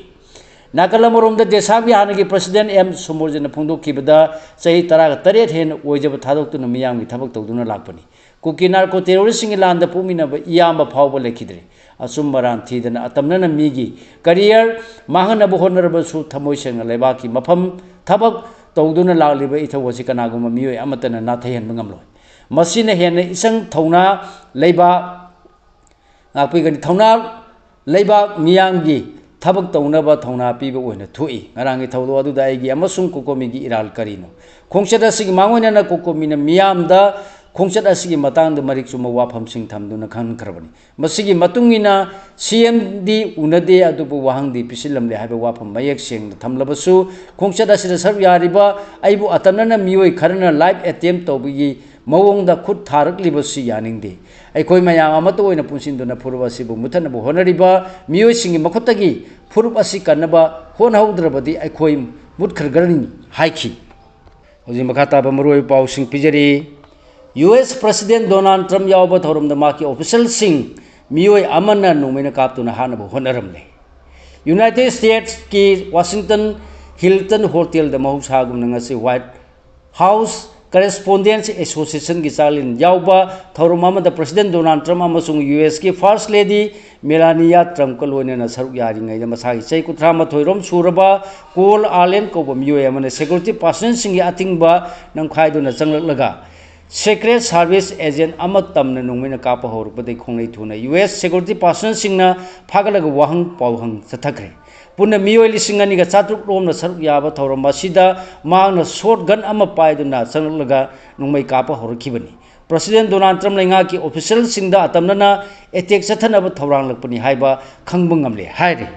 ꯅꯥꯀꯜ ꯑꯃꯔꯣꯝꯗ ꯗꯦꯁꯥꯝꯒꯤ ꯍꯥꯟꯅꯒꯤ ꯄ꯭ꯔꯁꯤꯗꯦꯟ ꯑꯦꯝ ꯁꯣꯃꯣꯔꯖꯤꯠꯅ ꯐꯣꯡꯗꯣꯛꯈꯤꯕꯗ ꯆꯍꯤ ꯇꯔꯥꯒ ꯇꯔꯦꯠ ꯍꯦꯟꯅ ꯑꯣꯏꯖꯕ ꯊꯥꯗꯣꯛꯇꯨꯅ ꯃꯤꯌꯥꯝꯒꯤ ꯊꯕꯛ ꯇꯧꯗꯨꯅ ꯂꯥꯛꯄꯅꯤ꯫ ꯀꯨꯀꯤ ꯅꯥꯔꯀꯣ ꯇꯦꯔꯣꯔꯤꯁꯁꯤꯡꯒꯤ ꯂꯥꯟꯗ ꯄꯣꯛꯃꯤꯟꯅꯕ ꯏꯌꯥꯝꯕ ꯐꯥꯎꯕ ꯂꯩꯈꯤꯗ꯭ꯔꯦ꯫ ꯑꯆꯨꯝ ꯑꯔꯥꯟ ꯊꯤꯗꯅ ꯑꯇꯝꯅꯅ ꯃꯤꯒꯤ ꯀꯔꯤꯌꯔ ꯃꯥꯡꯍꯟꯅꯕ ꯍꯣꯠꯅꯔꯕꯁꯨ ꯊꯃꯣꯏ ꯁꯦꯡꯅ ꯂꯩꯕꯥꯛꯀꯤ ꯃꯐꯝ ꯊꯕꯛ ꯇꯧꯗꯨꯅ ꯂꯥꯛꯂꯤꯕ ꯏꯊꯧ ꯑꯁꯤ ꯀꯅꯥꯒꯨꯝꯕ ꯃꯤꯑꯣꯏ ꯑꯃꯠꯇꯅ ꯅꯥꯊꯩꯍꯟꯕ ꯉꯝꯂꯣꯏ꯫ ꯃꯁꯤꯅ ꯍꯦꯟꯅ ꯏꯆꯪ ꯊꯧꯅꯥ ꯂꯩꯕ ꯉꯥꯛꯄꯤꯒꯅꯤ꯫ ꯊꯧꯅꯥ ꯂꯩꯕꯥꯛ ꯃꯤꯌꯥꯝꯒꯤ ꯊꯕꯛ ꯇꯧꯅꯕ ꯊꯧꯅꯥ ꯄꯤꯕ ꯑꯣꯏꯅ ꯊꯣꯛꯏ꯫ ꯉꯔꯥꯡꯒꯤ ꯊꯧꯗꯣꯛ ꯑꯗꯨꯗ ꯑꯩꯒꯤ ꯑꯃꯁꯨꯡ ꯀꯣꯀꯣꯃꯤꯒꯤ ꯏꯔꯥꯜ ꯀꯔꯤꯅꯣ? ꯈꯣꯡꯆꯠ ꯑꯁꯤꯒꯤ ꯃꯥꯡꯑꯣꯏꯅꯅ ꯀꯣꯀꯣꯃꯤꯅ ꯃꯤꯌꯥꯝꯗ ꯈꯣꯡꯆꯠ ꯑꯁꯤꯒꯤ ꯃꯇꯥꯡꯗ ꯃꯔꯤꯛ ꯆꯨꯝꯕ ꯋꯥꯐꯝꯁꯤꯡ ꯊꯝꯗꯨꯅ ꯈꯪꯍꯟꯈ꯭ꯔꯕꯅꯤ꯫ ꯃꯁꯤꯒꯤ ꯃꯇꯨꯡ ꯏꯟꯅ ꯁꯤ ꯑꯦꯝꯗꯤ ꯎꯅꯗꯦ, ꯑꯗꯨꯕꯨ ꯋꯥꯍꯪꯗꯤ ꯄꯤꯁꯤꯜꯂꯝꯂꯦ ꯍꯥꯏꯕ ꯋꯥꯐꯝ ꯃꯌꯦꯛ ꯁꯦꯡꯅ ꯊꯝꯂꯕꯁꯨ, ꯈꯣꯡꯆꯠ ꯑꯁꯤꯗ ꯁꯔꯨꯛ ꯌꯥꯔꯤꯕ ꯑꯩꯕꯨ ꯑꯇꯝꯅꯅ ꯃꯤꯑꯣꯏ ꯈꯔꯅ live attempt ꯇꯧꯕꯒꯤ ꯃꯑꯣꯡꯗ ꯈꯨꯠ ꯊꯥꯔꯛꯂꯤꯕꯁꯤ ꯌꯥꯅꯤꯡꯗꯦ꯫ ꯑꯩꯈꯣꯏ ꯃꯌꯥꯝ ꯑꯃꯠꯇ ꯑꯣꯏꯅ ꯄꯨꯟꯁꯤꯟꯗꯨꯅ ꯐꯨꯔꯨꯞ ꯑꯁꯤꯕꯨ ꯃꯨꯊꯠꯅꯕ ꯍꯣꯠꯅꯔꯤꯕ ꯃꯤꯑꯣꯏꯁꯤꯡꯒꯤ ꯃꯈꯨꯠꯇꯒꯤ ꯐꯨꯔꯨꯞ ꯑꯁꯤ ꯀꯟꯅꯕ ꯍꯣꯠꯅꯍꯧꯗ꯭ꯔꯕꯗꯤ ꯑꯩꯈꯣꯏ ꯃꯨꯠꯈ꯭ꯔꯒꯅꯤ ꯍꯥꯏꯈꯤ꯫ ꯍꯧꯖꯤꯛ ꯃꯈꯥ ꯇꯥꯕ ꯃꯔꯨꯑꯣꯏꯕ ꯄꯥꯎꯁꯤꯡ ꯄꯤꯖꯔꯤ꯫ U S President Donald Trump ꯌꯥꯎꯕ ꯊꯧꯔꯝꯗ ꯃꯍꯥꯛꯀꯤ officialꯁꯤꯡ ꯃꯤꯑꯣꯏ ꯑꯃꯅ ꯅꯣꯡꯃꯩꯅ ꯀꯥꯞꯇꯨꯅ ꯍꯥꯠꯅꯕ ꯍꯣꯠꯅꯔꯝꯂꯦ꯫ United Statesꯀꯤ Washington Hilton Hotelꯗ ꯃꯍꯧꯁꯥꯒꯨꯝꯅ ꯉꯁꯤ White House Correspondents Associationꯒꯤ ꯆꯥꯛꯂꯦꯟ ꯌꯥꯎꯕ ꯊꯧꯔꯝ ꯑꯃꯗ President Donald Trump ꯑꯃꯁꯨꯡ ꯌꯨ ꯑꯦꯁꯀꯤ First Lady Melania Trumpꯀ ꯂꯣꯏꯅꯅ ꯁꯔꯨꯛ ꯌꯥꯔꯤꯉꯩꯗ ꯃꯁꯥꯒꯤ ꯆꯍꯤ ꯀꯨꯟꯊ꯭ꯔꯥ ꯃꯥꯊꯣꯏ ꯔꯣꯝ ꯁꯨꯔꯕ Cole Allen ꯀꯧꯕ ꯃꯤꯑꯣꯏ ꯑꯃꯅ security personnelꯁꯤꯡꯒꯤ ꯑꯊꯤꯡꯕ ꯅꯝꯈꯥꯏꯗꯨꯅ ꯆꯪꯂꯛꯂꯒ Secret Service agent ꯑꯃ ꯇꯝꯅ ꯅꯣꯡꯃꯩꯅ ꯀꯥꯞꯄ ꯍꯧꯔꯛꯄꯗꯒꯤ ꯈꯣꯡꯂꯩ ꯊꯨꯅ ꯌꯨ ꯑꯦꯁ security personnelꯁꯤꯡꯅ ꯐꯥꯒꯠꯂꯒ ꯋꯥꯍꯪ ꯄꯥꯎꯍꯪ ꯆꯠꯊꯈ꯭ꯔꯦ꯫ ꯄꯨꯟꯅ ꯃꯤꯑꯣꯏ ꯂꯤꯁꯤꯡ ꯑꯅꯤꯒ ꯆꯥꯇ꯭ꯔꯨꯛ ꯔꯣꯝꯅ ꯁꯔꯨꯛ ꯌꯥꯕ ꯊꯧꯔꯝ ꯑꯁꯤꯗ ꯃꯍꯥꯛꯅ shotgun ꯑꯃ ꯄꯥꯏꯗꯨꯅ ꯆꯪꯂꯛꯂꯒ ꯅꯣꯡꯃꯩ ꯀꯥꯞꯄ ꯍꯧꯔꯛꯈꯤꯕꯅꯤ꯫ President Donald Trump ꯂꯩꯉꯥꯛꯀꯤ officialꯁꯤꯡꯗ ꯑꯇꯝꯅꯅ attack ꯆꯠꯊꯅꯕ ꯊꯧꯔꯥꯡꯂꯛꯄꯅꯤ ꯍꯥꯏꯕ ꯈꯪꯕ ꯉꯝꯂꯦ ꯍꯥꯏꯔꯤ꯫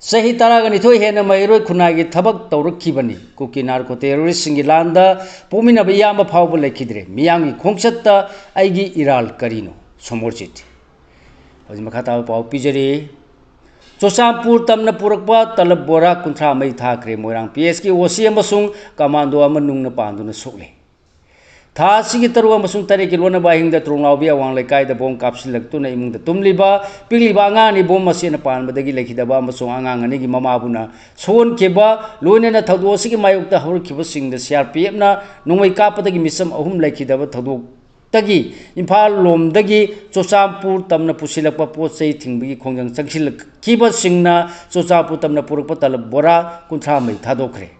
ꯆꯍꯤ ꯇꯔꯥꯒ ꯅꯤꯊꯣꯏ ꯍꯦꯟꯅ ꯃꯍꯩꯔꯣꯏ ꯈꯨꯟꯅꯥꯏꯒꯤ ꯊꯕꯛ ꯇꯧꯔꯛꯈꯤꯕꯅꯤ꯫ ꯀꯨꯀꯤ narco terroristꯁꯤꯡꯒꯤ ꯂꯥꯟꯗ ꯄꯣꯛꯃꯤꯟꯅꯕ ꯏꯌꯥꯝꯕ ꯐꯥꯎꯕ ꯂꯩꯈꯤꯗ꯭ꯔꯦ꯫ ꯃꯤꯌꯥꯝꯒꯤ ꯈꯣꯡꯆꯠꯇ ꯑꯩꯒꯤ ꯏꯔꯥꯜ ꯀꯔꯤꯅꯣ? ꯁꯣꯃꯣꯔꯖꯤꯠ꯫ ꯍꯧꯖꯤꯛ ꯃꯈꯥ ꯇꯥꯕ ꯄꯥꯎ ꯄꯤꯖꯔꯤ꯫ ꯆꯨꯔꯆꯥꯟꯄꯨꯔ ꯇꯝꯅ ꯄꯨꯔꯛꯄ ꯇꯂꯕ ꯕꯣꯔꯥ ꯀꯨꯟꯊ꯭ꯔꯥ ꯃꯩ ꯊꯥꯈ꯭ꯔꯦ꯫ ꯃꯣꯏꯔꯥꯡ P H ꯀꯤ O C ꯑꯃꯁꯨꯡ commando ꯑꯃ ꯅꯨꯡꯅ ꯄꯥꯟꯗꯨꯅ ꯁꯣꯛꯂꯦ꯫ ꯊꯥ ꯑꯁꯤꯒꯤ ꯇꯔꯨꯛ ꯑꯃꯁꯨꯡ ꯇꯔꯦꯠꯀꯤ ꯂꯣꯟꯅꯕ ꯑꯍꯤꯡꯗ ꯇ꯭ꯔꯣꯡꯂꯥꯎꯕꯤ ꯑꯋꯥꯡ ꯂꯩꯀꯥꯏꯗ ꯕꯣꯝ ꯀꯥꯞꯁꯤꯜꯂꯛꯇꯨꯅ ꯏꯃꯨꯡꯗ ꯇꯨꯝꯂꯤꯕ ꯄꯤꯛꯂꯤꯕ ꯑꯉꯥꯡ ꯑꯅꯤ ꯕꯣꯝ ꯃꯁꯦꯅ ꯄꯥꯟꯕꯗꯒꯤ ꯂꯩꯈꯤꯗꯕ ꯑꯃꯁꯨꯡ ꯑꯉꯥꯡ ꯑꯅꯤꯒꯤ ꯃꯃꯥꯕꯨꯅ ꯁꯣꯛꯍꯟꯈꯤꯕ, ꯂꯣꯏꯅꯅ ꯊꯧꯗꯣꯛ ꯑꯁꯤꯒꯤ ꯃꯥꯌꯣꯛꯇ ꯍꯧꯔꯛꯈꯤꯕꯁꯤꯡꯗ C R P Fꯅ ꯅꯣꯡꯃꯩ ꯀꯥꯞꯄꯗꯒꯤ ꯃꯤꯆꯝ ꯑꯍꯨꯝ ꯂꯩꯈꯤꯗꯕ ꯊꯧꯗꯣꯛ ꯇꯒꯤ ꯏꯝꯐꯥꯜ ꯂꯣꯝꯗꯒꯤ ꯆꯨꯔꯆꯥꯟꯄꯨꯔ ꯇꯝꯅ ꯄꯨꯁꯤꯜꯂꯛꯄ ꯄꯣꯠ ꯆꯩ ꯊꯤꯡꯕꯒꯤ ꯈꯣꯡꯖꯪ ꯆꯪꯁꯤꯜꯂꯛꯈꯤꯕꯁꯤꯡꯅ ꯆꯨꯔꯆꯥꯟꯄꯨꯔ ꯇꯝꯅ ꯄꯨꯔꯛꯄ ꯇꯂꯕ ꯕꯣꯔꯥ ꯀꯨꯟꯊ꯭ꯔꯥ ꯃꯩ ꯊꯥꯗꯣꯛꯈ꯭ꯔꯦ꯫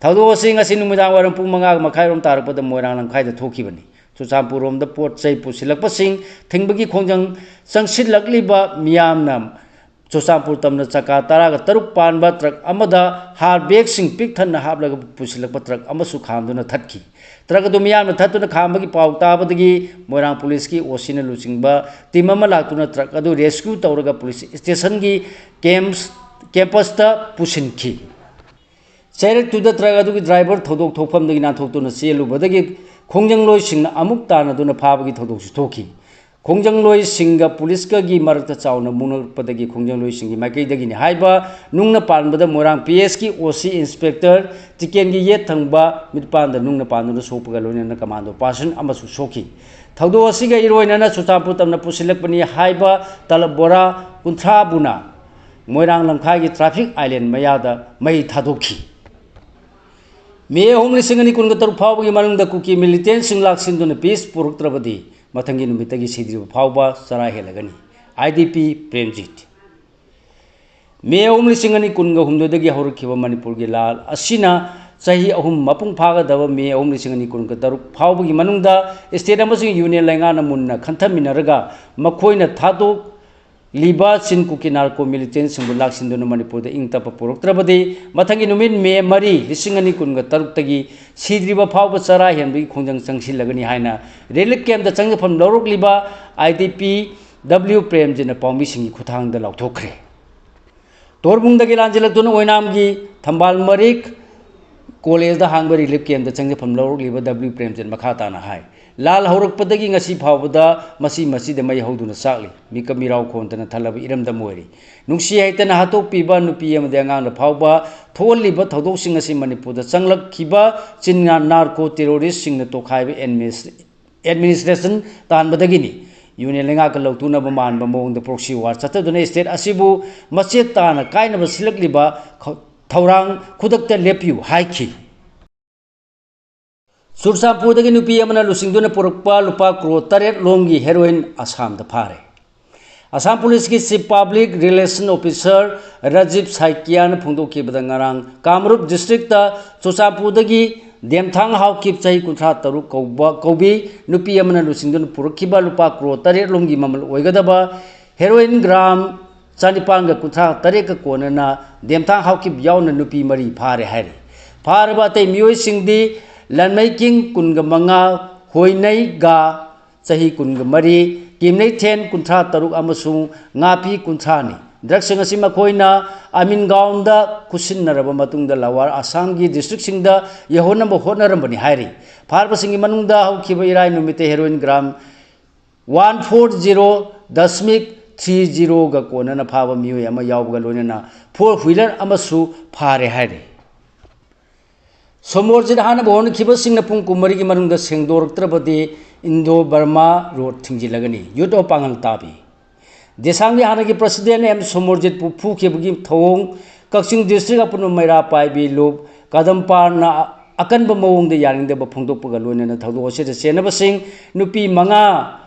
ꯊꯧꯗꯣꯛ ꯑꯁꯤ ꯉꯁꯤ ꯅꯨꯃꯤꯗꯥꯡ ꯋꯥꯏꯔꯝ ꯄꯨꯡ ꯃꯉꯥ ꯃꯈꯥꯏꯔꯣꯝ ꯇꯥꯔꯛꯄꯗ ꯃꯣꯏꯔꯥꯡ ꯂꯝꯈꯥꯏꯗ ꯊꯣꯛꯈꯤꯕꯅꯤ꯫ ꯆꯨꯔꯆꯥꯟꯄꯨꯔꯔꯣꯝꯗ ꯄꯣꯠ ꯆꯩ ꯄꯨꯁꯤꯜꯂꯛꯄꯁꯤꯡ ꯊꯤꯡꯕꯒꯤ ꯈꯣꯡꯖꯪ ꯆꯪꯁꯤꯜꯂꯛꯂꯤꯕ ꯃꯤꯌꯥꯝꯅ ꯆꯨꯔꯆꯥꯟꯄꯨꯔ ꯇꯝꯅ ꯆꯀꯥ ꯇꯔꯥꯒ ꯇꯔꯨꯛ ꯄꯥꯟꯕ ꯇ꯭ꯔꯛ ꯑꯃꯗ ꯍꯥꯔ ꯕꯦꯒꯁꯤꯡ ꯄꯤꯛ ꯊꯟꯅ ꯍꯥꯞꯂꯒ ꯄꯨꯁꯤꯜꯂꯛꯄ ꯇ꯭ꯔꯛ ꯑꯃꯁꯨ ꯈꯥꯝꯗꯨꯅ ꯊꯠꯈꯤ꯫ ꯇ꯭ꯔꯛ ꯑꯗꯨ ꯃꯤꯌꯥꯝꯅ ꯊꯠꯇꯨꯅ ꯈꯥꯝꯕꯒꯤ ꯄꯥꯎ ꯇꯥꯕꯗꯒꯤ ꯃꯣꯏꯔꯥꯡ ꯄꯨꯂꯤꯁꯀꯤ ꯑꯣ ꯁꯤꯅ ꯂꯨꯆꯤꯡꯕ ꯇꯤꯝ ꯑꯃ ꯂꯥꯛꯇꯨꯅ ꯇ꯭ꯔꯛ ꯑꯗꯨ ꯔꯦꯁꯀ꯭ꯌꯨ ꯇꯧꯔꯒ ꯄꯨꯂꯤꯁ ꯁ꯭ꯇꯦꯁꯟꯒꯤ ꯀꯦꯝꯞꯁ-, ꯀꯦꯝꯄꯁꯇ ꯄꯨꯁꯤꯟꯈꯤ꯫ ꯆꯩꯔꯛꯇꯨꯗ ꯇ꯭ꯔꯛ ꯑꯗꯨꯒꯤ ꯗ꯭ꯔꯥꯏꯚꯔ ꯊꯧꯗꯣꯛ ꯊꯣꯛꯐꯝꯗꯒꯤ ꯅꯥꯟꯊꯣꯛꯇꯨꯅ ꯆꯦꯜꯂꯨꯕꯗꯒꯤ ꯈꯣꯡꯖꯪꯂꯣꯏꯁꯤꯡꯅ ꯑꯃꯨꯛ ꯇꯥꯟꯅꯗꯨꯅ ꯐꯥꯕꯒꯤ ꯊꯧꯗꯣꯛꯁꯨ ꯊꯣꯛꯈꯤ꯫ ꯈꯣꯡꯖꯪꯂꯣꯏꯁꯤꯡꯒ ꯄꯨꯂꯤꯁꯀꯒꯤ ꯃꯔꯛꯇ ꯆꯥꯎꯅ ꯃꯨꯛꯅꯔꯛꯄꯗꯒꯤ ꯈꯣꯡꯖꯪꯂꯣꯏꯁꯤꯡꯒꯤ ꯃꯥꯏꯀꯩꯗꯒꯤꯅꯤ ꯍꯥꯏꯕ ꯅꯨꯡꯅ ꯄꯥꯟꯕꯗ ꯃꯣꯏꯔꯥꯡ ꯄꯤ ꯑꯦꯁꯀꯤ ꯑꯣ ꯁꯤ ꯏꯟꯁꯄꯦꯛꯇꯔ ꯇꯤꯀꯦꯟꯒꯤ ꯌꯦꯠ ꯊꯪꯕ ꯃꯤꯠꯄꯥꯟꯗ ꯅꯨꯡꯅ ꯄꯥꯟꯗꯨꯅ ꯁꯣꯛꯄꯒ ꯂꯣꯏꯅꯅ ꯀꯃꯥꯟꯗꯣ ꯄꯥꯔꯁꯟ ꯑꯃꯁꯨ ꯁꯣꯛꯈꯤ꯫ ꯊꯧꯗꯣꯛ ꯑꯁꯤꯒ ꯏꯔꯣꯏꯅꯅ ꯆꯨꯔꯆꯥꯟꯄꯨꯔ ꯇꯝꯅ ꯄꯨꯁꯤꯜꯂꯛꯄꯅꯤ ꯍꯥꯏꯕ ꯇꯂꯞ ꯕꯣꯔꯥ ꯀꯨꯟꯊ꯭ꯔꯥꯕꯨꯅ ꯃꯣꯏꯔꯥꯡ ꯂꯝꯈꯥꯏꯒꯤ ꯇ꯭ꯔꯥꯐꯤꯛ ꯑꯥꯏꯂꯦꯟ ꯃꯌꯥꯗ ꯃꯩ ꯊꯥꯗꯣꯛꯈꯤ꯫ ꯃꯦ ꯑꯍꯨꯝ, ꯂꯤꯁꯤꯡ ꯑꯅꯤ ꯀꯨꯟꯒ ꯇꯔꯨꯛ ꯐꯥꯎꯕꯒꯤ ꯃꯅꯨꯡꯗ ꯀꯨꯀꯤ ꯃꯤꯂꯤꯇꯦꯟꯁꯤꯡ ꯂꯥꯛꯁꯤꯟꯗꯨꯅ ꯄꯤꯁ ꯄꯨꯔꯛꯇ꯭ꯔꯕꯗꯤ ꯃꯊꯪꯒꯤ ꯅꯨꯃꯤꯠꯇꯒꯤ ꯁꯤꯗ꯭ꯔꯤꯕ ꯐꯥꯎꯕ ꯆꯔꯥ ꯍꯦꯜꯂꯒꯅꯤ꯫ ꯑꯥꯏ ꯗꯤ ꯄꯤ ꯄ꯭ꯔꯦꯝꯖꯤꯠ꯫ ꯃꯦ ꯑꯍꯨꯝ, ꯂꯤꯁꯤꯡ ꯑꯅꯤ ꯀꯨꯟꯒ ꯍꯨꯝꯗꯣꯏꯗꯒꯤ ꯍꯧꯔꯛꯈꯤꯕ ꯃꯅꯤꯄꯨꯔꯒꯤ ꯂꯥꯜ ꯑꯁꯤꯅ ꯆꯍꯤ ꯑꯍꯨꯝ ꯃꯄꯨꯡ ꯐꯥꯒꯗꯕ ꯃꯦ ꯑꯍꯨꯝ, ꯂꯤꯁꯤꯡ ꯑꯅꯤ ꯀꯨꯟꯒ ꯇꯔꯨꯛ ꯐꯥꯎꯕꯒꯤ ꯃꯅꯨꯡꯗ ꯁ꯭ꯇꯦꯠ ꯑꯃꯁꯨꯡ ꯌꯨꯅꯤꯌꯟ ꯂꯩꯉꯥꯛꯅ ꯃꯨꯟꯅ ꯈꯟꯊꯃꯤꯟꯅꯔꯒ ꯃꯈꯣꯏꯅ ꯊꯥꯗꯣꯛꯂꯤꯕ ꯆꯤꯟ ꯀꯨꯀꯤ ꯅꯥꯔꯀꯣ ꯃꯤꯂꯤꯇꯦꯟꯁꯤꯡꯕꯨ ꯂꯥꯛꯁꯤꯟꯗꯨꯅ ꯃꯅꯤꯄꯨꯔꯗ ꯏꯪ ꯇꯞꯄ ꯄꯨꯔꯛꯇ꯭ꯔꯕꯗꯤ ꯃꯊꯪꯒꯤ ꯅꯨꯃꯤꯠ ꯃꯦ ꯃꯔꯤ, ꯂꯤꯁꯤꯡ ꯑꯅꯤ ꯀꯨꯟꯒ ꯇꯔꯨꯛꯇꯒꯤ ꯁꯤꯗ꯭ꯔꯤꯕ ꯐꯥꯎꯕ ꯆꯔꯥ ꯍꯦꯟꯕꯒꯤ ꯈꯣꯡꯖꯪ ꯆꯪꯁꯤꯜꯂꯒꯅꯤ ꯍꯥꯏꯅ relief ꯀꯦꯝꯞꯇ ꯆꯪꯖꯐꯝ ꯂꯧꯔꯛꯂꯤꯕ I D P W ꯄ꯭ꯔꯦꯝꯖꯤꯠꯅ ꯄꯥꯎꯃꯤꯁꯤꯡꯒꯤ ꯈꯨꯠꯊꯥꯡꯗ ꯂꯥꯎꯊꯣꯛꯈ꯭ꯔꯦ꯫ ꯇꯣꯔꯕꯨꯡꯗꯒꯤ ꯂꯥꯟꯖꯦꯜꯂꯛꯇꯨꯅ ꯑꯣꯏꯅꯥꯝꯒꯤ ꯊꯝꯕꯥꯜ ꯃꯔꯤꯛ ꯀꯣꯂꯦꯖꯗ ꯍꯥꯡꯕ ꯔꯤꯂꯤꯐ ꯀꯦꯝꯞꯇ ꯆꯪꯖꯐꯝ ꯂꯧꯔꯛꯂꯤꯕ ꯗꯕ꯭ꯂꯤꯎ ꯄ꯭ꯔꯦꯝꯖꯤꯠ ꯃꯈꯥ ꯇꯥꯅ ꯍꯥꯏ, ꯂꯥꯜ ꯍꯧꯔꯛꯄꯗꯒꯤ ꯉꯁꯤ ꯐꯥꯎꯕꯗ ꯃꯁꯤ ꯃꯁꯤꯗ ꯃꯩ ꯍꯧꯗꯨꯅ ꯆꯥꯛꯂꯤ꯫ ꯃꯤꯀꯞ ꯃꯤꯔꯥꯎ ꯈꯣꯟꯗꯅ ꯊꯜꯂꯕ ꯏꯔꯝꯗꯝ ꯑꯣꯏꯔꯤ꯫ ꯅꯨꯡꯁꯤ ꯍꯩꯇꯅ ꯍꯥꯠꯇꯣꯛꯄꯤꯕ ꯅꯨꯄꯤ ꯑꯃꯗꯤ ꯑꯉꯥꯡꯗ ꯐꯥꯎꯕ ꯊꯣꯛꯍꯜꯂꯤꯕ ꯊꯧꯗꯣꯛꯁꯤꯡ ꯑꯁꯤ ꯃꯅꯤꯄꯨꯔꯗ ꯆꯪꯂꯛꯈꯤꯕ ꯆꯤꯟ ꯅꯥꯔꯀꯣ ꯇꯦꯔꯣꯔꯤꯁꯁꯤꯡꯅ ꯇꯣꯈꯥꯏꯕ ꯑꯦꯗꯃꯤꯅꯤꯁ-, ꯑꯦꯗꯃꯤꯅꯤꯁꯇ꯭ꯔꯦꯁꯟ ꯇꯥꯟꯕꯗꯒꯤꯅꯤ꯫ ꯌꯨꯅꯤꯌꯟ ꯂꯩꯉꯥꯛꯀ ꯂꯧꯇꯨꯅꯕ ꯃꯥꯟꯕ ꯃꯑꯣꯡꯗ ꯄ꯭ꯔꯣꯛꯁꯤ ꯋꯥꯔ ꯆꯠꯊꯗꯨꯅ ꯁ꯭ꯇꯦꯠ ꯑꯁꯤꯕꯨ ꯃꯆꯦꯠ ꯇꯥꯅ ꯀꯥꯏꯅꯕ ꯁꯤꯜꯂꯛꯂꯤꯕ ꯈ-, ꯊꯧꯔꯥꯡ ꯈꯨꯗꯛꯇ ꯂꯦꯞꯄꯤꯌꯨ ꯍꯥꯏꯈꯤ꯫ ꯆꯨꯔꯆꯥꯟꯄꯨꯔꯗꯒꯤ ꯅꯨꯄꯤ ꯑꯃꯅ ꯂꯨꯆꯤꯡꯗꯨꯅ ꯄꯨꯔꯛꯄ ꯂꯨꯄꯥ ꯀ꯭ꯔꯣꯔ ꯇꯔꯦꯠ ꯂꯣꯝꯒꯤ ꯍꯦꯔꯣꯏꯟ ꯑꯁꯥꯝꯗ ꯐꯥꯔꯦ꯫ ꯑꯁꯥꯝ ꯄꯨꯂꯤꯁꯀꯤ chief public relation officer Rajiv ꯁꯥꯏꯀꯤꯌꯥꯅ ꯐꯣꯡꯗꯣꯛꯈꯤꯕꯗ ꯉꯔꯥꯡ ꯀꯥꯃꯔꯨꯞ ꯗꯤꯁꯇ꯭ꯔꯤꯛꯇ ꯆꯨꯔꯆꯥꯟꯄꯨꯔꯗꯒꯤ ꯗꯦꯝꯊꯥꯡ ꯍꯥꯎꯀꯤꯞ ꯆꯍꯤ ꯀꯨꯟꯊ꯭ꯔꯥ ꯇꯔꯨꯛ ꯀꯧꯕ, ꯀꯧꯕꯤ ꯅꯨꯄꯤ ꯑꯃꯅ ꯂꯨꯆꯤꯡꯗꯨꯅ ꯄꯨꯔꯛꯈꯤꯕ ꯂꯨꯄꯥ ꯀ꯭ꯔꯣꯔ ꯇꯔꯦꯠ ꯂꯣꯝꯒꯤ ꯃꯃꯜ ꯑꯣꯏꯒꯗꯕ ꯍꯦꯔꯣꯏꯟ ꯒ꯭ꯔꯥꯝ ꯆꯅꯤꯄꯥꯟꯒ ꯀꯨꯟꯊ꯭ꯔꯥ ꯇꯔꯦꯠꯀ ꯀꯣꯟꯅꯅ ꯗꯦꯝꯊꯥꯡ ꯍꯥꯎꯀꯤꯞ ꯌꯥꯎꯅ ꯅꯨꯄꯤ ꯃꯔꯤ ꯐꯥꯔꯦ ꯍꯥꯏꯔꯤ꯫ ꯐꯥꯔꯕ ꯑꯇꯩ ꯃꯤꯑꯣꯏꯁꯤꯡꯗꯤ ꯂꯟꯃꯩꯀꯤꯡ ꯀꯨꯟꯒ ꯃꯉꯥ, ꯍꯣꯏꯅꯩꯒ ꯆꯍꯤ ꯀꯨꯟꯒ ꯃꯔꯤ, ꯀꯤꯝꯅꯩꯊꯦꯟ ꯀꯨꯟꯊ꯭ꯔꯥ ꯇꯔꯨꯛ ꯑꯃꯁꯨꯡ ꯉꯥꯄꯤ ꯀꯨꯟꯊ꯭ꯔꯥꯅꯤ꯫ ꯗ꯭ꯔꯒꯁꯤꯡ ꯑꯁꯤ ꯃꯈꯣꯏꯅ ꯑꯃꯤꯟꯒꯥꯎꯟꯗ ꯈꯨꯠꯁꯤꯟꯅꯔꯕ ꯃꯇꯨꯡꯗ ꯂꯋꯥꯔ ꯑꯁꯥꯝꯒꯤ ꯗꯤꯁꯇ꯭ꯔꯤꯛꯁꯤꯡꯗ ꯌꯧꯍꯟꯅꯕ ꯍꯣꯠꯅꯔꯝꯕꯅꯤ ꯍꯥꯏꯔꯤ꯫ ꯐꯥꯔꯕꯁꯤꯡꯒꯤ ꯃꯅꯨꯡꯗ ꯍꯧꯈꯤꯕ ꯏꯔꯥꯏ ꯅꯨꯃꯤꯠꯇ heroin gram one four zero decimal three ꯖꯤꯔꯣꯒ ꯀꯣꯟꯅꯅ ꯐꯥꯕ ꯃꯤꯑꯣꯏ ꯑꯃ ꯌꯥꯎꯕꯒ ꯂꯣꯏꯅꯅ ꯐꯣꯔ ꯋꯤꯂꯔ ꯑꯃꯁꯨ ꯐꯥꯔꯦ ꯍꯥꯏꯔꯤ꯫ ꯁꯣꯃꯣꯔꯖꯤꯠ ꯍꯥꯠꯅꯕ ꯍꯣꯠꯅꯈꯤꯕꯁꯤꯡꯅ ꯄꯨꯡ ꯀꯨꯟꯃꯔꯤꯒꯤ ꯃꯅꯨꯡꯗ ꯁꯦꯡꯗꯣꯔꯛꯇ꯭ꯔꯕꯗꯤ ꯏꯟꯗꯣ ꯕꯔꯃꯥ ꯔꯣꯗ ꯊꯤꯡꯖꯤꯜꯂꯒꯅꯤ, ꯌꯨꯠ ꯑꯣꯐ ꯄꯥꯡꯒꯜ ꯇꯥꯕꯤ꯫ ꯗꯦꯁꯥꯡꯒꯤ ꯍꯥꯟꯅꯒꯤ ꯄ꯭ꯔꯁꯤꯗꯦꯟ ꯑꯦꯝ ꯁꯣꯃꯣꯔꯖꯤꯠꯄꯨ ꯐꯨꯈꯤꯕꯒꯤ ꯊꯧꯑꯣꯡ ꯀꯛꯆꯤꯡ ꯗꯤꯁꯇ꯭ꯔꯤꯛ ꯑꯄꯨꯟꯕ ꯃꯩꯔꯥ ꯄꯥꯏꯕꯤ ꯂꯨꯞ ꯀꯗꯝꯄꯥꯔꯅ ꯑꯀꯟꯕ ꯃꯑꯣꯡꯗ ꯌꯥꯅꯤꯡꯗꯕ ꯐꯣꯡꯗꯣꯛꯄꯒ ꯂꯣꯏꯅꯅ ꯊꯧꯗꯣꯛ ꯑꯁꯤꯗ ꯆꯦꯟꯅꯕꯁꯤꯡ ꯅꯨꯄꯤ ꯃꯉꯥ